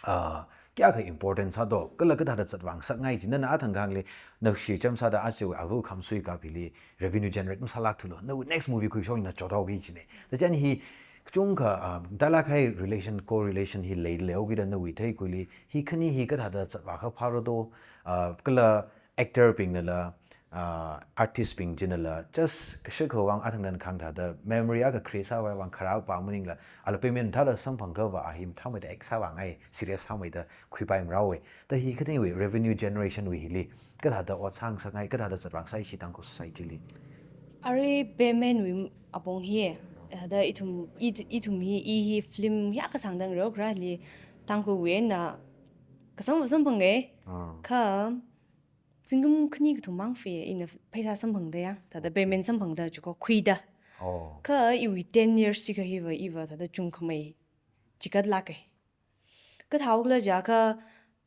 ah, kayākha important sādo, kala kathāda zatvāngasakngai chi, nana athang kahāngli, nashi cham sāda aja avu khamsui kapili, revenue generate masālāk thulo, nawui next movie khuishokna chothaoki china. Da chieina hi, kachungkha, ah, dalak hai relation, correlation hi lei leo kida nawui theikhuili, hi khani hi kathāda zatvākha phāra do, ah, kala actor bingnala, ah, artist bing chinala, just kashakha vang athang dan khang thāda, memory akha create sāvai vang kharā pa maningla, ala payment thāda samphangkha va a hi mathāmeida act sāvāngai, serious sāmeida khuipai marao wui. Da hi kathingwui revenue generation wui hili, kathāda ot sāngasakngai, kathāda zatvāngasai chi Tangkhul society li. Arui payment wui apong hi, thāda ithum, i-, ithum hi, i hi film hiyākha sāngda ngareokharali, Tangkhulwui eina, kasang va samphanga, Ah. kha, zingkum khani kathum mang fe, ina pheisā samphangda ya, thāda payment samphangda chiko khuida. Oh. Kha iwui ten years chikha hiva, iva thāda chungkhamei chikat lāka. Kathāokhala jiakha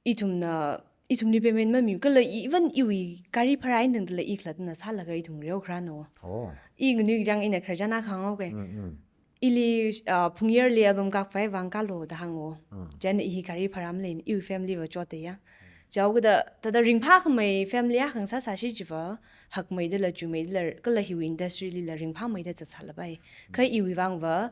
ithumna, ithumli payment mami, kala even iwui gari bhara eina tangdala i khalattana sālaga ithum ngareokharano. Oh. I nganui kachang ina khararchan akha hānghaoka. Mm, mm. Ili, ah, Phungyarli album kakpai vang kalo da hāngo. Mm. Chieina i hi gari bhara maleina, iwui family va chotda ya. Chaokida, thāda ringphākhamei family akha ngasāsāsi chiva, hakmeidala, chumeidala, kala hiwui industry lila ringphāmeida zatsālapai. Kha iwui vang va,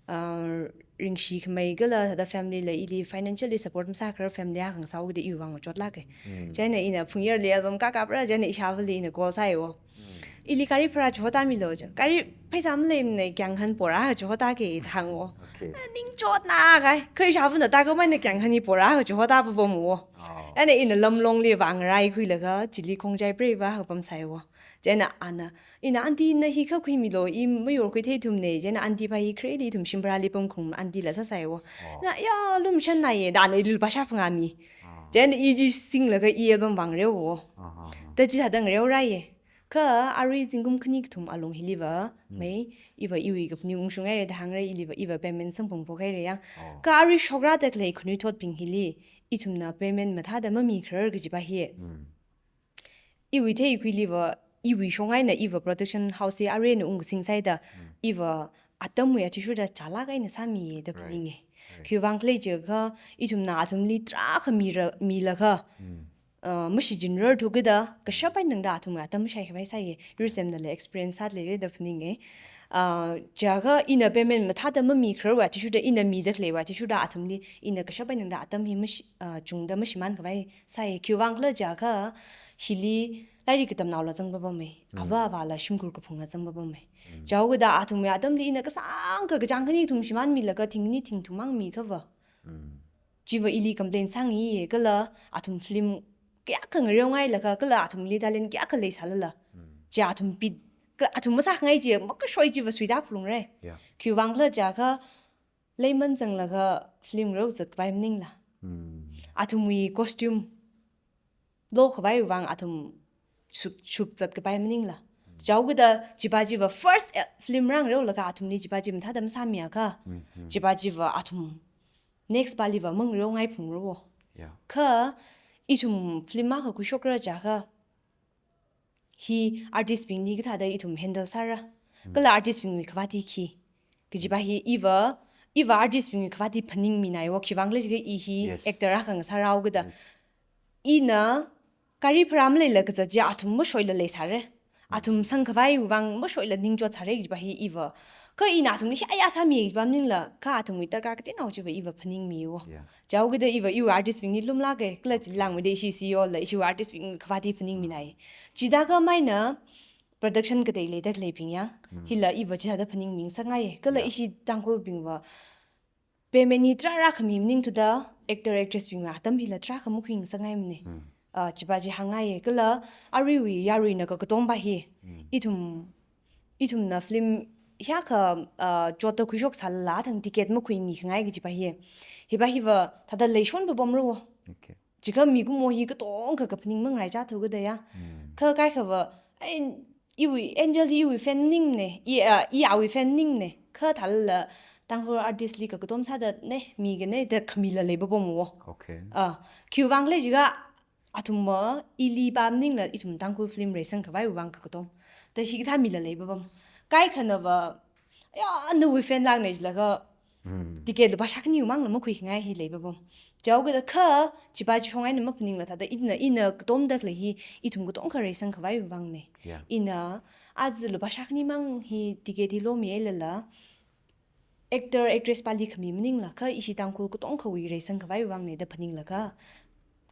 ah, ringshikhamei kala thāda family la ili financially support masākhara family akha ngasāhaoda iwui vang chotlāka. Mm. Chieina ina Phungyarli album kakapra, chieina ishāvali ina call sāhaiwo. Mm. Ili gari bhara chihotā milo je. Gari pheisā maleimana, kyang han pora chihotā ke da hāngo. Okay. Ah, ningchotna kai. Kha ishāvana ta kamaina kyang han hi pora chihotā papamwo. Oh. Chieina ina lamlongli vang raikhuilaga, chili khongchai preiva hapam sāhaiwo. Chieina ana, ina aunty na hi kha khuimilo, i mayor khuithei thumna, chieina aunty pa hi khareli ithum shim bharali pamkhung aunty la sāsāhaiwo. Oh. Na, ya, lumshanna ye, da ana ili lupā shāphangā mi. Ah. Chieina i chi singlaga i album vang ngareowo. Ah, ah, ah. Da chithāda ngareoraiya. Kha arui zingkum khani kathum alung hiliva, mei, iva iwui kaphaning ungshung haira da hāngra, iliva iva payment samphang phok haira yang. Oh. Kha arui shokra da khalei khanuithotbing hili, ithumna payment mathāda mamikharar kajipa hi. Mm. Iwui theikhuiliva, iwui shong eina iva production house hi arui eina ungkasing sāhaida, iva atamwui athishurda chālāk eina sāmiya da phaninga. Right. Khiwuivang khala jiakha, ithumna athumli tarākha mira, milaga, uh, mashichinrar thukida, kashap eina tangda athumwui atam mashaikhavai sāya, yursem nala experience sāda leira da phaninga. Uh, chiakha ina payment mathāda mamikhararwui athishurda, ina mida khaleiwui athishurda athumli, ina kashap eina tangda atam hi mashi, uh, chungda mashimānkhavai sāya. Khiwuivang khala jiakha, hili lairik katamnaola zangpapama, ava avala shimkhur kaphungla zangpapama. Chihaokida athumwui atamli ina kasāngkha kachāng khani kathum shimānmilaga thing khani thing kathum mang mikhava. Mm. Chiva ili complain sāngayi, kala athum film kayākha ngareongailaga, kala athumli talent kayākha leisālala. Mm. Chi athum pit, kha athum masākhangai chi makashoi chiva suida phalungra. Yeah. Khiwuivang khala jiakha, leiman zanglaga film rao zatkapai maningla. Mm. Athumwui costume lokhavaiwui vang athum shuk, shuk zatkapai maningla. Chihaokida chipa chiva first, eh, film rāngareolaga athumli chipa chi mathāda masāmiakha, chipa chiva athum next paliva mangareongai phungrao. Yeah. Kha ithum film akha khuishokra jiakha, hi artist bingli kathāda ithum handle sāra. Kala artist bingwui khavāti khi. Kajipa hi iva, iva artist bingwui khavāti phaningminaiwo, khiwuivang khala jiakha i hi, yes, actor akha ngasārao kida. Yes. Ina gari bhara maleila kazat chi athum mashoila leisāra. Athum sangkhavaiwui vang mashoila ningchot sāra kajipa hi iva. Kha ina athumli hiya sāmi kajipa maningla, kha athumwui darkar kateonao chiva iva phaningmiwo. Yeah. Chihaokida iva iwui artist bingli lumlāka, kala chili langmeida ishi C E O la ishi artist bing khavāti phaningminai. Chithākha maina production katei leida khaleibing yang, hila iva chithāda phaningmi ngasakngai. Kala ishi Tangkhulbingva payment hi tarākha mi maningthuda, actor actress bingwui atam hila tarākha makhui ngasakngaimana. Ah, chipa chi hāngngaiya. Kala aruiwui yaruina kakatompa hi, ithum, ithumna film hiyākha, ah, chotta khuishoksālala athang ticket makhuimikhangai kajipa hi. Hipa hiva thāda leishon papamrao. Okay. Jiakha mikumo hi katongkha kaphaning mangaraichāthu kida ya. Kha kaikhava, ai, iwui, Angel hi iwui fan maningmana, i, ah, i awui fan maningmana. Kha thālala Tangkhul artist li kakatom sāda ne, mikana da khamila leipapamwo. Okay. Ah, khiwuivang khala jiakha athumva ili pa maningla ithum Tangkhul film reisangkhavaiwui vang kakatom. Da hikathā mila leipapam. Kaikhanava, ya, nawui fan lākna jilaga, ticket lupā shākhaniwui mangla makhuikhangai hi leipapam. Chihaokida kha, chipa chi shong eina maphaningla thāda ina, ina katomda khalei hi ithum katongkha reisangkhavaiwui vangna. Yeah. Ina aja lupā shākhani mang hi ticket hi lomihailala, actor, actress pali khami maningla, kha ishi Tangkhul katongkhawui reisangkhavaiwui vangna da phaninglaga,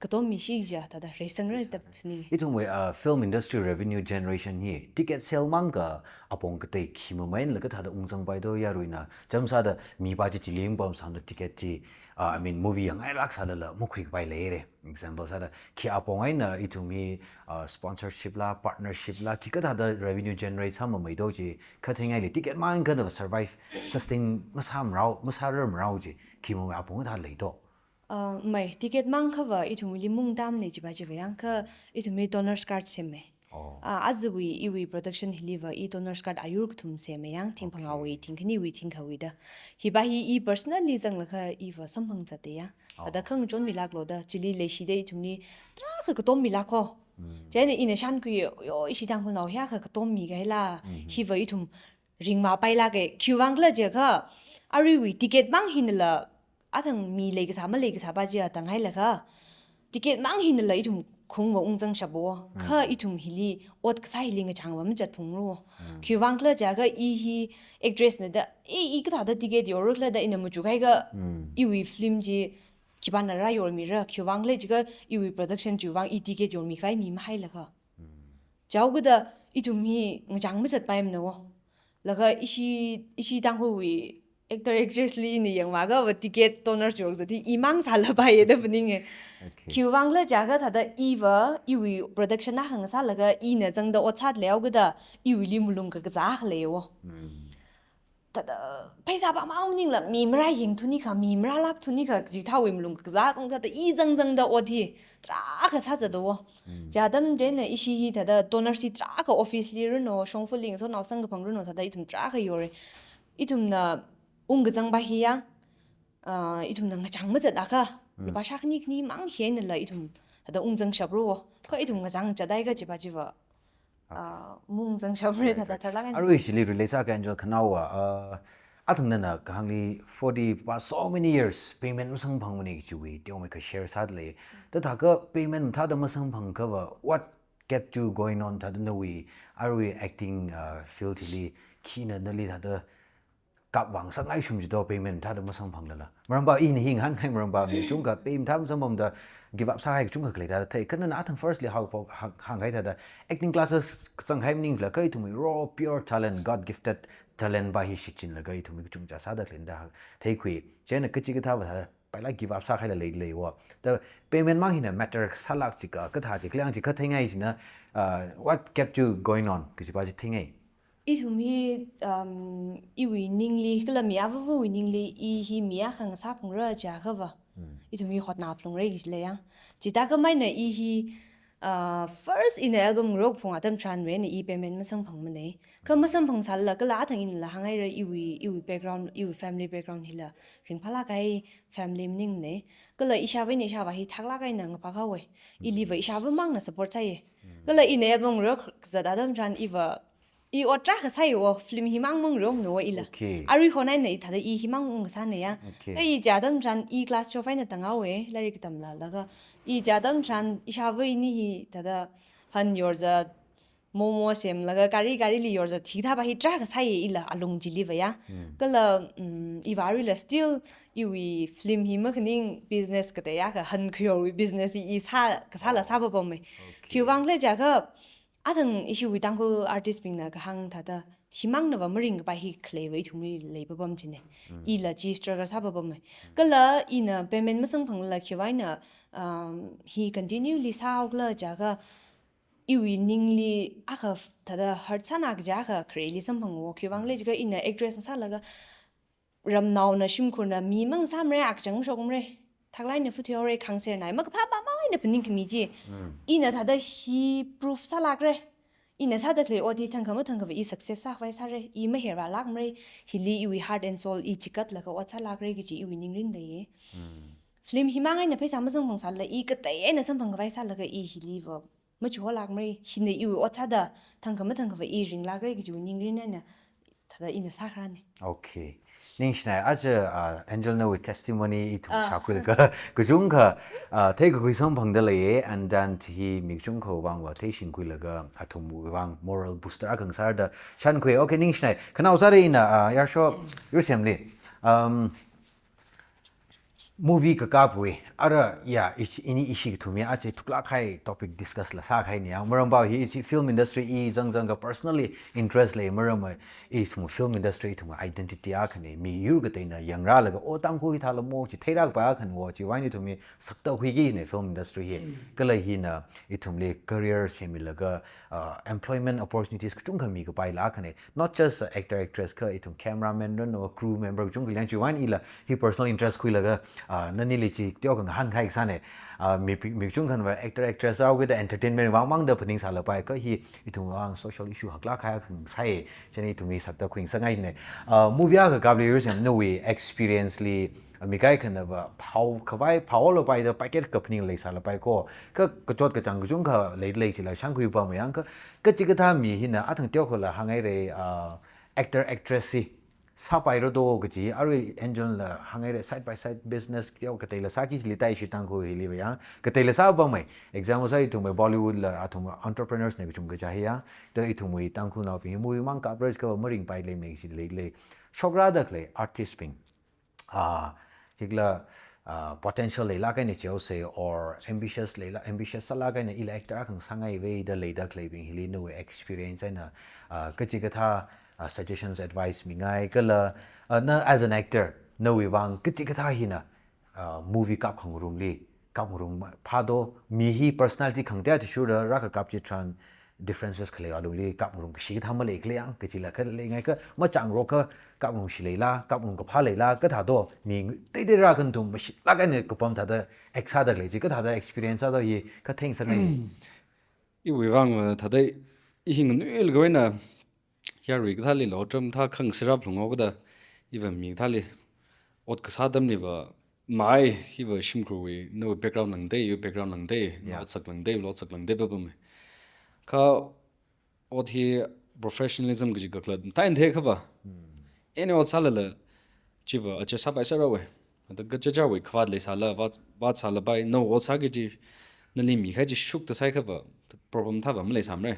katommishi jiakha thāda reisangra da phaning. Ithumwui, uh, film industry revenue generation hi ticket sale mang kha apong katei khi mameinlaga thāda ungzangpai do yaruina. Chāmsāda mipa chi chili pamsangda ticket chi, uh, I mean, movie yangngailāksālala makhuikapai leira. Example sāda, khi apong eina ithum hi, uh, sponsorship la, partnership la, khikha thāda revenue generate sāmamei do chi, kha theingaili ticket mang khanava survive, sustain masāmarao, masārarmarao chi, khi mamei apong kathā lei do. Uh, mei, ticket mang khava ithumli mungtamna chipa chiva yang kha ithumwui donors card semma. Oh. Ah, ajawui iwui production hiliva i donors card ayur kathum semma yang, thing phangāwui, okay, thing khaniwui, thing khawui da. Hipa hi i personally zanglaga iva samphang zatda ya. Oh. Thāda khangachon milāklo da, chili leishida ithumli tarākha katom milākho. Mm. Chieina ina shānkhui, yo, ishi Tangkhulnao hiyākha katom mihaila, mm-hmm, hiva ithum ringmāpailāka, khiwuivang khala jiakha, aruiwui ticket mang hinala, athang mi leikasā maleikasāpa chi atanghailaga, ticket mang hinala ithum khungva ungzangshapwo, kha, mm, ithum hili, ot kasā hili ngachangva machat phungrao. Mm. Khiwuivang khala jiakha i hi actress na da, i, i kathāda ticket yorra khala da ina machukhaiakha, mm, iwui film chi, khipāna rāyormira, khiwuivang khala jiakha iwui production chiwui vang i ticket yormikhavai mi mahailaga. Mm. Chihaokida ithum hi ngachang machatpaimanawo. Laga ishi, ishi Tangkhulwui actor actress li ina yangvāakhava ticket donors yorkazat hi imang sālapaiya da phaninga. Okay. Khiwuivang khala jiakha thāda iva, iwui production akha ngasālaga ina zangda ot sāda leihaokida iwuili malung kakazā akha leiwo. Mm. thāda pheisā pāmang maningla mi marāyeng thunikha, mi marālāk thunikha, kaji thāwui malung kazā zang thāda i zangzangda ot hi tarākha sāzatda wo. Chi atam chieina ishi hi thāda donors hi tarākha office li runo, shongfali ngasotnao samkaphang runo thāda ithum tarākha yore. Ithumna ungkazang pa hi ya, ah, ithumna ngachang mazatnakha, lupā shākhani khanimang hi einala ithum thāda ungzangshapra wo. Kha ithum ngachang chathai kaji pa chiva, ah, maungzangshapra thāda tharlāk eina. Arui chili relate sākha Angel khanaowa, ah, athang nana kahāngli forty pa so many years payment masamphangmane kajiwui teomeikha share sādalei. Thāda thākha payment mathāda masamphangkha pa, what kept you going on thāda nawui arui acting, ah, field hili khina nali thāda kapvang sāngaishum jito payment thāda masamphanglala? Maram pa ina hi ngahānkai maram pa mi kachungkha payment thāda masamphangda give up sāhai kachungkha khalei thāda thei. Kha nana athang firstly hao pho hāng, hāngkahai thāda acting classes zangkahai maningla kha ithumwui raw pure talent, God gifted talent pa hi shichinlaga ithumwui kachungcha sāda khalei da theikhui. Chieina kachikathā pa thāda paila give up sākahaila leilei wo. Thāda payment mang hina matter sālāk jikha, kathā jikha, kaliang jikha theingai china, ah, what kept you going on kaji pa chi theingai. Ithum hi, um, iwui ningli, kala mi avāvawui ningli, i hi mi akha ngasāphalungra jiakha pa, ithum hi hotnaphalungra kaji leiya. Chithākha maina i hi, ah, first ina album ngarokphung atam tharanwui eina i payment masamphangmane. Kha masamphangsālala kala athang inala hānghaira iwui, iwui background, iwui family background hila ringphālāk kahai family maningmane. Kala ishāvā eina ishāvā hi thaklāk eina ngaphākhaowe. Ili pa ishāvā mangna support sāye. Kala ina album ngarok kazat atam tharan i pa, i ot tarākha sāye wo, film himang mangarokmana wo ila. Okay. Arui khon eina i thāda i himang ungkasāne ya. Okay. Kha i chi atam tharan i class twelve eina tānghaowe, lairik katamla laga. I chi atam tharan ishāvā ini hi thāda han yorzat, momo semlaga gari, garili yorzat, hithā pa hi tarākha sāye ila alung chili pa ya. Kala, um, i pa aruila still iwui film hi makhaning business katei akha, han khayorwui business hi i sā, kasāla sāpapame. Okay. Khiwuivang khala jiakha, athang ishiwui Tangkhul artist bingna kahāng thāda, himangna pa maringkapai hi khalei pa ithumli leipapam chine. Ila chi struggle sāpapame. Kala ina payment masamphanglala khiwuivang eina, um, hi continuely sāhaokhala jiakha, iwui ningli akha f-, thāda hurt sāna kaji akha khareli samphang wo. Khiwuivang khala jiakha ina actress ngasālaga ramnaona shimkhurna mi mangasāmare, akachang mashokmare, thaklāk eina phutheo re, khangser nai, makaphā pa mang eina phaningkhami chi. Ina thāda hi proof sālākre. Ina sāda khalei ot hi thangkha mathangkha pa i success sākhavai sāre, i mahervālākmare, hili iwui heart and soul i chikatlaga ot sālākre kaji iwui ningrin leiye. Film himang eina pheisā masamphangsālala i katei eina samphangkhavai sālaga i hili pa machuholākmare, hina iwui ot sāda thangkha mathangkha pa i ringlākre kajiwui ningrin eina thāda ina sākharāne. Okay. Ningshinai, aja, ah, Angel nawui testimony ithum shākhuilaga kachungkha, ah, theikakhui samphangda leiye, and then hi mi kachungkhawui vang pa theishingkhuilaga athumwui vang moral booster akha ngasārda shānkhui. Okay, ningshinai. Khanao sāda ina, ah, Yarsho, Yursemli. Um, movie kakapwui, ara ya, ishi, ini ishi kathum ya, aja thuklāk kahai topic discuss la sākahaine ya. Maram pa hi ishi film industry i zangzangkha personally interest lei maram, ithum film industry ithum identity akhane, miyur kateina yangrālaga, o Tangkhul hithāla mo chi theirākapai akhane wo, chiwui eina ithum hi sakta khuikine film industry hi. Kala hina ithumli career semmilaga, uh, employment opportunities kachungkha mikapaila akhane. Not just, uh, actor, actress kha, ithum cameraman runo, crew member kachungkha liang chiwui eina ila hi personal interest khuilaga, uh, nanili chi teokha ngahānkahai kasāne. Uh, mi, mi kachungkhana pa actor, actress sāhaokida entertainment vang mangda phaningsālapai kha hi ithumwui vang social issue haklāk kahai akha sai. Chieina ithum hi sakta khuingasakngaine. Uh, movie akha kapli Yursem nawui experience li, mi kaikhana pa phaokhavai, phaolapaida packet kaphaning leisālapai ko. Kha kachot kachāng kachungkha leilei chila shānkhuipamyang kha, kachikathā mi hina athang teokhala hānghaire, ah, actor actress hi sāpaira do kaji, arui Angel la hānghaire side by side business teo kateila sāki chili tai ishi Tangkhul hili pa ya. Kateila sāpamei. Example sā ithumwui Bollywood la athum entrepreneurs ne kachungkha chāya. Da ithumwui Tangkhulnaobing hi movie mang kapra jiakha maringpai leimei chi leilei. Shokrāda khalei artist bing, ah, hikla, ah, potential leilāk eina chihaose or ambitious leila, ambitious sālāk eina ila actor akha ngasāngaive da leida khaleibing hili nawui experience eina, ah, kachikathā, ah, suggestions, advice mingai kala, ah, na as an actor, nawui vang kachikathā hina, ah, movie kapkhangarumli, kapngarum phādo, mi hi personality khangatei athishurda rākakap chitharan, differences khalei alungli kapngarumkashi kathā maleikhala yang, kachila khalei ngai kha, machāngarok kha kapngarumshi leila, kapngarum kaphā leila, kathā do, mi teitei rākhangathum mashitlāk eina kapam thāda act sāda khalei chi, kathāda experience sāda hi katheng sāngai. Iwui vang, uh, thāda i hi nganuilakha eina yarui kathālila otram thā khangaserap lungao kada, iva mi kathāli ot kasā atamliva mai, iva shimkhurwui, nawui background langdei, iwui background langdei, Yeah. Otsak langdei, otsak langdei papamei. Kha ot hi professionalism kaji kakhalat matai theikhava. Any ot sālala, chiva aja sāpai sāra we. Ada kachichāwui khavāt leisāla, vāt, vātsālapai, nawui ot sāki kaji, nali mikahai chi shukta sāikhava, problem thāva maleisāmara.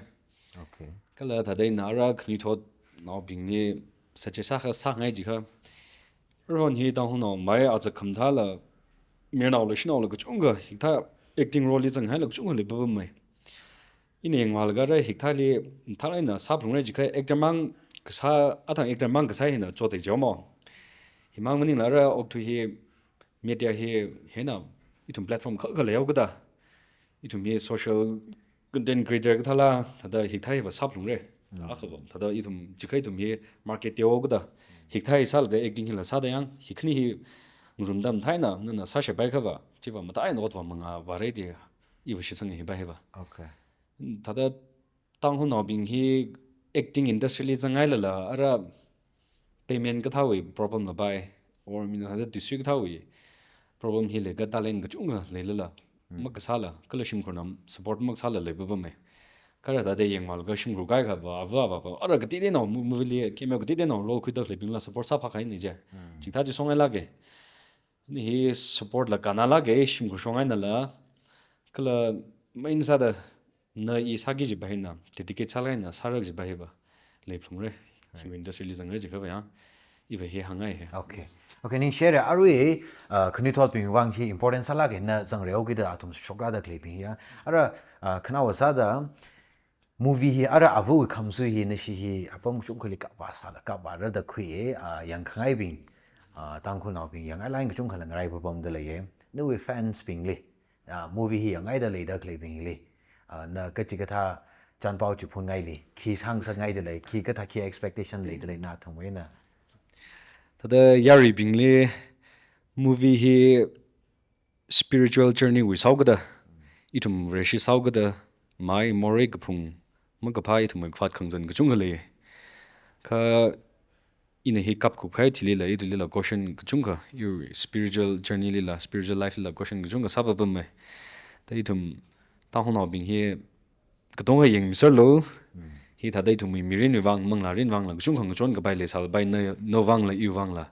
Okay. Kala thāda ina ara khanuithotnaobingli suggest sākha sāngai jiakha, aruihon hi Tangkhulnao mai aja khamathāla, mayarnaola shanaola kachungkha, hikathā acting role li zanghaila kachungkha leipapamei. Ina yangvālaga ara hikathāli, mathālāk eina sāphalungra jiakha actor mang kasā, athang actor mang kasā hina chotei jaomo. Himang maningla ara okathui hi, media hi, hina, ithum platform kha kha leihaokada, ithum hi social content creator kathāla, thāda hikathā hiva sāphalungra. Akhava, thāda ithum, jiakha ithum hi market teohaokada, hikathā hi sālaga acting hila sāda yang, hi khani hi ngarumda mathāna, nana sāshappai khava, chiva matai eina otva mangā vāra da, iva shitsanga hiva hiva. Okay. Thāda Tangkhulnaobing hi acting industry li zangngailala, ara payment kathāwui problem lapai, or mina thāda tisui kathāwui problem hi leiakha talent kachungkha leilala, makasāla, kala shimkhurna support makasāla leipapamei. Kha ara thāda yangvālaga shimkhur kaikhava, ava, ava, ava, ara kateiteinao mo-, movie li, cameo kateiteinao role khuida khaleibingla support sāphākahai ni je. Chikathā chi shongailāka. Ni hi support la kannalāka, shimkhur shongainala, kala main sāda na i sāki kajiva hina, dedicate sālāk eina sāra kajiva hiva leiphalungra. Right. Hiwui industry li zangra jiakhava yang, iva hi hāngngai hi. Okay. Okay, ningshire, arui, uh, khanuithotbing vang hi important sālāka, na zangreo kida athum shokrāda khaleibing ya. Ara, uh, khanaowa sāda, movie hi, ara avawui khamsui hi, nashi hi, apam kachungkhali kapvā sāla, kapvāra da khuiya, uh, yangkhangaibing, uh, Tangkhulnaobing, yangngailāk eina kachungkhala ngarai papamda leiya. Nawui fans bingli, ah, movie hi yangngaida leida khaleibingli, ah, na kachikathā chānpao chi phunngaili, khi sāngasakngaida lei, khi kathā khi expectation leida lei nathumwui eina. Thāda yaruibingli movie hi spiritual journey wui sāhaokada, ithum Vareshi sāhaokada, mai morei kaphung, makaphā ithumwui khavāt khangazan kachungkha lei. Kha ina hi kapkhuikahai thilila, ithumlila question kachungkha, iwui spiritual journey lila, spiritual life lila question kachungkha sāpapamei. Da ithum Tangkhulnaobing hi katonga yangmiserlu, hi thāda ithumwui mirinwui vang, manglārin vangla, kachungkha ngachonkapai leisālapai, na, nawui vangla, iwui vangla.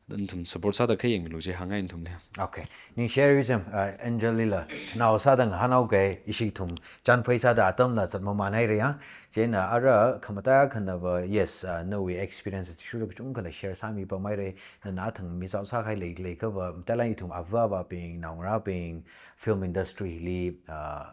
Da nathum support sāda kha yangmilu je hāngngai nathumli. Okay. Ningshire ichim, uh, Angel lila, nao sāda ngahānhaoka, ishi ithum chānphai sāda atamla zatmamānhaira ya. Chieina ara khamataiya khanava, yes, uh, nawui experience athishurda kachungkhala share sāmipameira, nana athang mizao sākahai lei, leikhava, matailāk eina ithum ava avābing, naongarābing, film industry li, uh,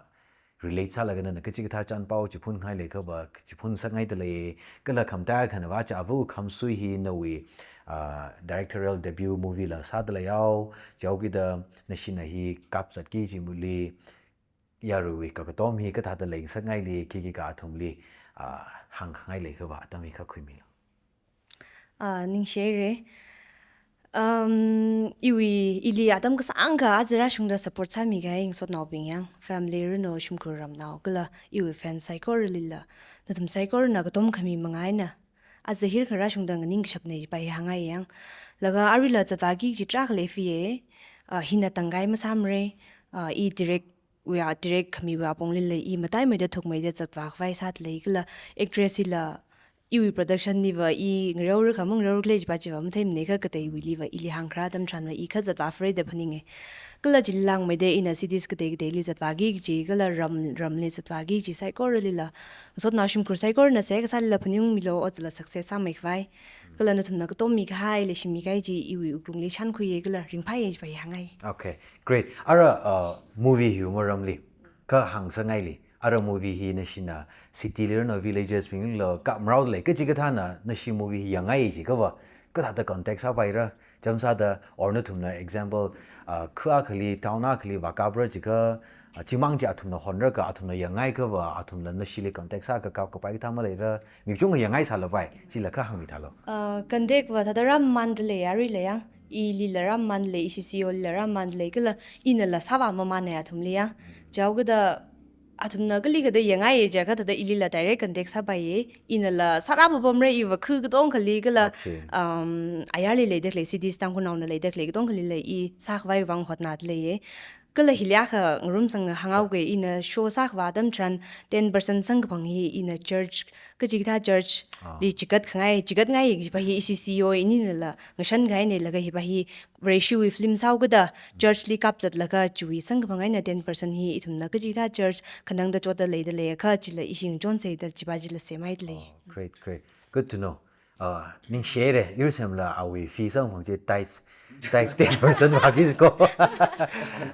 relate sālaga nana kachikathā chānpao chi phunngai leikhava, chi phunsakngaida lei, kala khamataiya khanava chi avawui khamsui hi nawui, ah, directorial debut movie la sāda leihao, chihaokida nashina hi kapzatki kajili, yaruiwui kakatom hi kathāda leingasakngaili, khikha athumli, ah, hāngkhangai leikhava, atam hi kha khuimilu. Ah, ningshire. Um, iwui, ili atam kasāngkha aja rāshungda support sāmikahai ngasotnaobing yang, family, ruinao, shimkhur ramnao, kala iwui fan saikoralila, nathum saikorana katom khami manga eina, aja hirkha rāshungda nganingkashapna jiva hi hāngngai yang. Laga aruila zatvāki kaji tarākha leifiye, ah, hina tangkai masāmara, ah, i direct wui a direct khamiwui aponglila i mataimeida thukmeida zatvākhavai sāda lei kala actress hila iwui production liva i ngareorākha mangareorākhala jiva chiva matheimana kha kateiwuiliva ili hāngkharā atam tharanva i kha zatvāphara da phaninga. Kala chili langmeida ina cities katei kateili zatvāki kaji kala ram, ramli zatvāki kaji saikoralila, ngasotnao shimkhur saikorana seihā kasālila phaningungmilu, otla success sāmeikhavai. Kala nathumna katom mikahai, leishimikahai chi iwui wuklungli shānkhuiya kala ringphāya jiva hi hāngngai. Okay. Great. Ara, uh, movie hiwui maramli, kha hāngsakngaili, ara movie hi nashina city li ruinao villages bingla kapmaraolei, kachikathāna nashi movie hi yangngai jiakhava, kathāda contact sāpaira, chānjam sāda, or nathumna example, uh, kha akhali, town akhali vākapra jiakha, Ah, chimang chi athumna honraka, athumna yangngai kava, athumla nashili contact sākakap kapai kathā maleira, mi kachungkha yangngai sālapai, chila kha hāngmi thālu. Ah, contact va thāda rāmamanda lei, arui la yang. Ilila rāmamanda lei, ishi C E O lila rāmamanda lei, kala inala sāvāmamana athumli yang. Chihaokida athumna kali kada yangngai jiakha thāda ilila direct contact sāpaiya. Inala sārāpapamra, iva khu katongkhali kala, Okay. um, ayarli leida khalei, cities Tangkhulnaona leida khalei katongkhalila i sākhavai vang hotnada leiya. Kala hili akha ngarumsang hānghaoga, ina show sākhavā atam tharan ten percent samkaphang hi ina church, kachikathā church Ah. li chigatkhangai, chigatngai kajipa hi ishi C E O ininala ngashankahaina, laga hipa hi Vareshiwui film sāhaokida church li kapzatlaga chiwui samkaphang eina ten percent hi ithumna kachikathā church khanangda chotda leida leiakha chila ishi ngachonsa da chipa chila semhaida lei. Oh, great, great. Good to know. Uh, ningshihaira, Yursemla awui fee samphang chi tithes, tithe ten percent vāki ko.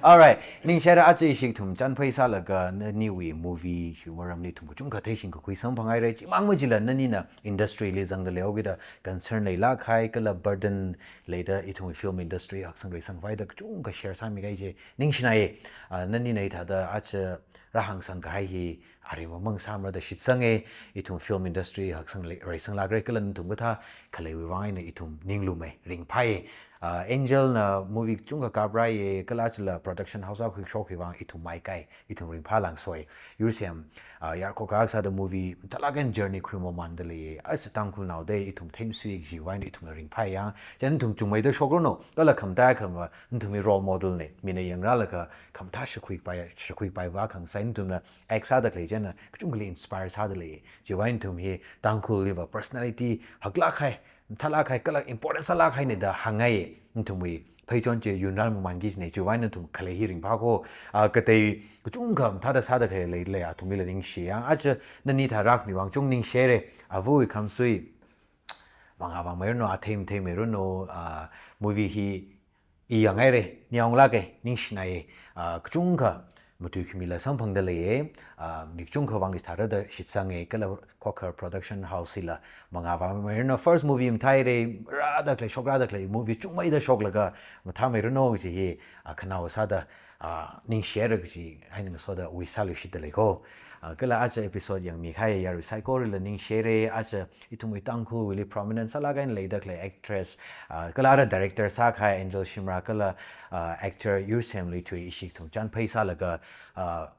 Alright, ningshihaira, aja ishi ithum chānphai sālaga naniwui movie hiwui maramli ithum kachungkha theishing kakhui samphanghaira, chimang machila nanina industry li zangda leihaokida concern leilāk kahai, kala burden leida ithumwui film industry haksang reisang khavai da kachungkha share sāmikahai chi ningshinai. Ah, nanina hithāda aja rāhāngsang kahai hi arimamang sāmara da shitsanga, ithum film industry haksang lei, reisanglākra kala nathum kathā khaleiwui vang eina ithum ninglumai, ringphai. Ah, Angel na movie kachungkha kaprāya, kala chila production house akha khuishok hiwui vang ithum maikai, ithum ringphā lāngsoi. Yursem, ah, yarkho kahak sāda movie mathālāk eina journey khuimamanda lei. Aja Tangkhulnao da ithum themsui jiwui vang eina ithumla ringphai yang. Chieina nathum chungmeida shokranu, kala khamathā khama nathum hi role model na. Mina yangrālaga khamathā shakhuipai, shakhuipai vākhangasai nathumna act sāda khalei chieina kachungkhali inspire sāda lei. Chiwui vang eina nathum hi Tangkhulli va personality haklāk kahai, mathālāk kahai, kala important sālāk kahaina da hāngngai. Nathumwui pheichon chi yunrāmamanki kajina, chiwui vang eina nathum khalei hi ringphā ko. Ah, katei kachungkha mathāda sāda khalei lei, athumlila ningshi yang. Aja nani tharakmi vang chung ningshihaira, avawui khamsui. Mangā vāmeiranu, athei matheimeiranu, ah, movie hi i yangngaira, ningyānglāka, ningshinai, ah, kachungkha matuikhamila samphangda leiya, ah, mi kachungkha vang ithāra da shitsanga, kala Khokhar Production House hila mangā vāmeiranu, first movie mathāhaira, rāda khalei, shokrada khalei, movie chungmeida shoklaga mathāmeiranu kaji hi, ah, khanao sāda, ah, ningshihaira kaji eina ngasoda wish sāluishitda lei ko. Ah, kala aja episode yangmikahai yarui saikorala ningshihaira, aja ithumwui Tangkhulwuili prominent sālāk eina leida khalei actress, ah, kala ara director sākahai Angel Shimrah kala, ah, actor Yursem Luithui ishi ithum chānphai sālaga, ah,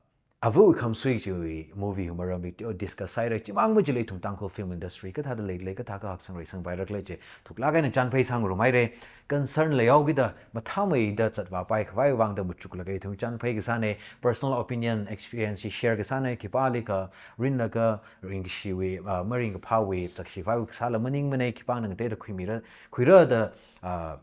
avawui khamsui chiwui movie hiwui maramli teo discuss sāhaira, chimang machila ithum Tangkhul film industry kathāda leilei, kathākha haksang reisang paira khala chi thuklāk eina chānphai sāngarumhaira. Concern leihaokida mathāmeida zatvāpai khavai vang da machuklaga ithum chānphai kasāna, personal opinion, experience hi share kasāna, khipālikha rinlaga ringkashiwui, ah, maringkaphāwui, zakshivaiwui kasāla maningmana, khipāna ngateida khuimira, khuira da, ah,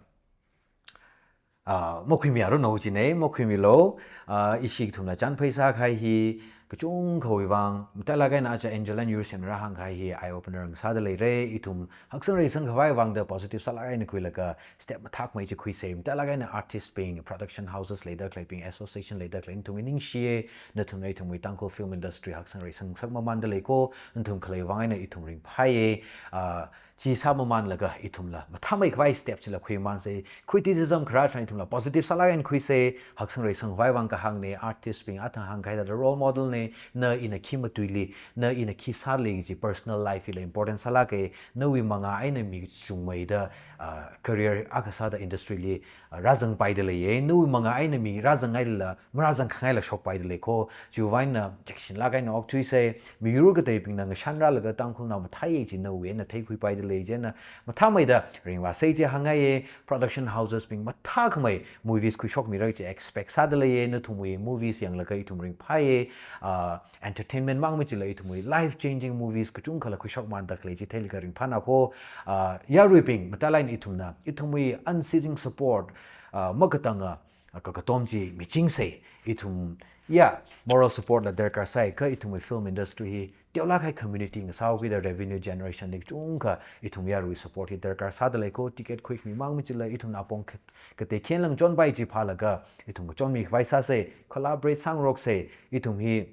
ah, makhuimiaranu jina, makhuimilu, ah, ishi ithumna chānphai sākahai hi, kachungkhawui vang, mathālāk eina aja Angel and Yursem rāhāngkahai hi eye opener ngasāda leira, ithum haksang reisang khavai vang da positive sālāk eina khuilaga step mathākhamei chi khuisa, mathālāk eina artist bing, production houses leida khaleibing, association leida khalei, nathumwui ningshiya, nathumna ithumwui Tangkhul film industry haksang reisang ngasakmamanda lei ko, nathum khalei vang eina ithum ringphāya, ah, chi sāmamanlaga ithumla mathāmei khavai step chila khuimansei, criticism kharā tharan ithumla positive sālāk eina khuisei, haksang reisang khavai vang kahāngna, artist bing athang hāngkahai thāda role model na, na ina khi matuili, na ina khi sāli kaji personal life hila important sālāka, nawui mangā eina mi chungmeida, ah, career akha sāda industry li, ah, rāzangpaida leiya, nawui mangā eina mi rāzangngailala, marāzangkhangaila shokpaida lei ko, chiwui vang eina checkshinlāk eina okthuisei, miyur kateibingna ngashanrālaga Tangkhulnao mathāya chi nawui eina theikhuipaida lei, chieina mathāmeida ringvāsei chi hāngngaiya, production houses bing mathākhamei movies khuishokmira chi expect sāda leiya, nathumwui movies yanglaga ithum ringphāya, ah, entertainment mang machila ithumwui life changing movies kachungkhala khuishokmanda khalei chi theilaga ringphāna ko, ah, yaruibing mathālāk eina ithumna, ithumwui unceasing support, ah, makatanga, ah, kakatom chi michingsei, ithum, ya, moral support la darkar sai, kha ithumwui film industry hi teolāk kahai community ngasāhaokida revenue generation li kachungkha ithum yarui support hi darkar sāda lei ko, ticket khuikhami mang machila ithumna apong khat-, katei khenlang chonpai chi phālaga, ithum kachonmi khavai sāsei, collaborate sāngaroksei, ithum hi,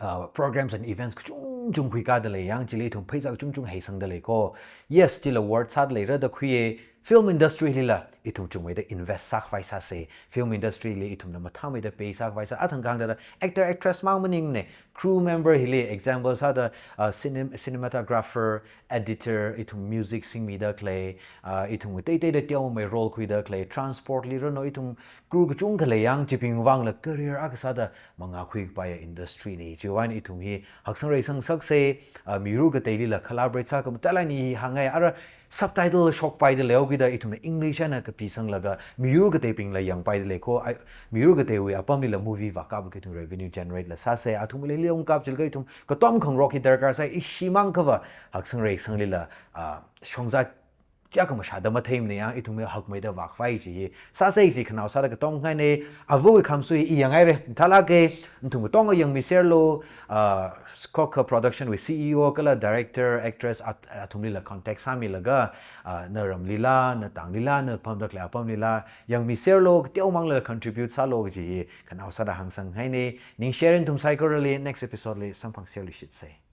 ah, programs and events kachung chungkhui kada lei, yang chili ithum pheisā chungchung heisangda lei ko. Yes, chila word sāda leira da khuiya, film industry lila ithum chungmeida invest sākhavai sāsa. Film industry li ithumna mathāmeida pay sākhavai sā. Athang kahāngda actor, actress mang maningmana, crew member hili example sāda, uh, cinem-, cinematographer, editor, ithum music singmida khalei, uh, ithum teiteida teomei role khuida khalei, transport li rano ithum crew kachungkha lei, yang chibing vangla career akha sāda mangā khuikapaiya industry na. Chiwuivang ithum hi haksangrai sangsaksa, uh, miyur kateilila collaborate sā kama talani hi hāngngai. Ara subtitle shokpaida leokida ithumna English eina kapisanglaga miyur kateibingla yangpaida lei ko. Ai, miyur kateiwui apamlila movie vākapla ithum revenue generate la sāsa. Athumli leong kap chilakha ithum katom khangarok hi darkar sai, ishimang kava haksangrai sanglila, ah, shongza chiyākha mashāda matheimana, yang ithum hi hakmeida vākhavai chi hi sāsa chi khanaowa sāda katom ngaina. Avawui khamsui i yanghaira, mathālāka, nathum katonga yangmiserlu, ah, Khokha Production wui C E O kala director, actress at-, athumlila contact sāmilaga, ah, na ramlila, na tanglila, na pamda khalei apamlila yangmiserlu, kateomangla contribute sālu kaji hi khanaowa sāda hāngsang haina. Ningshirei nathum saikorali, next episode li samphangserluishitsa.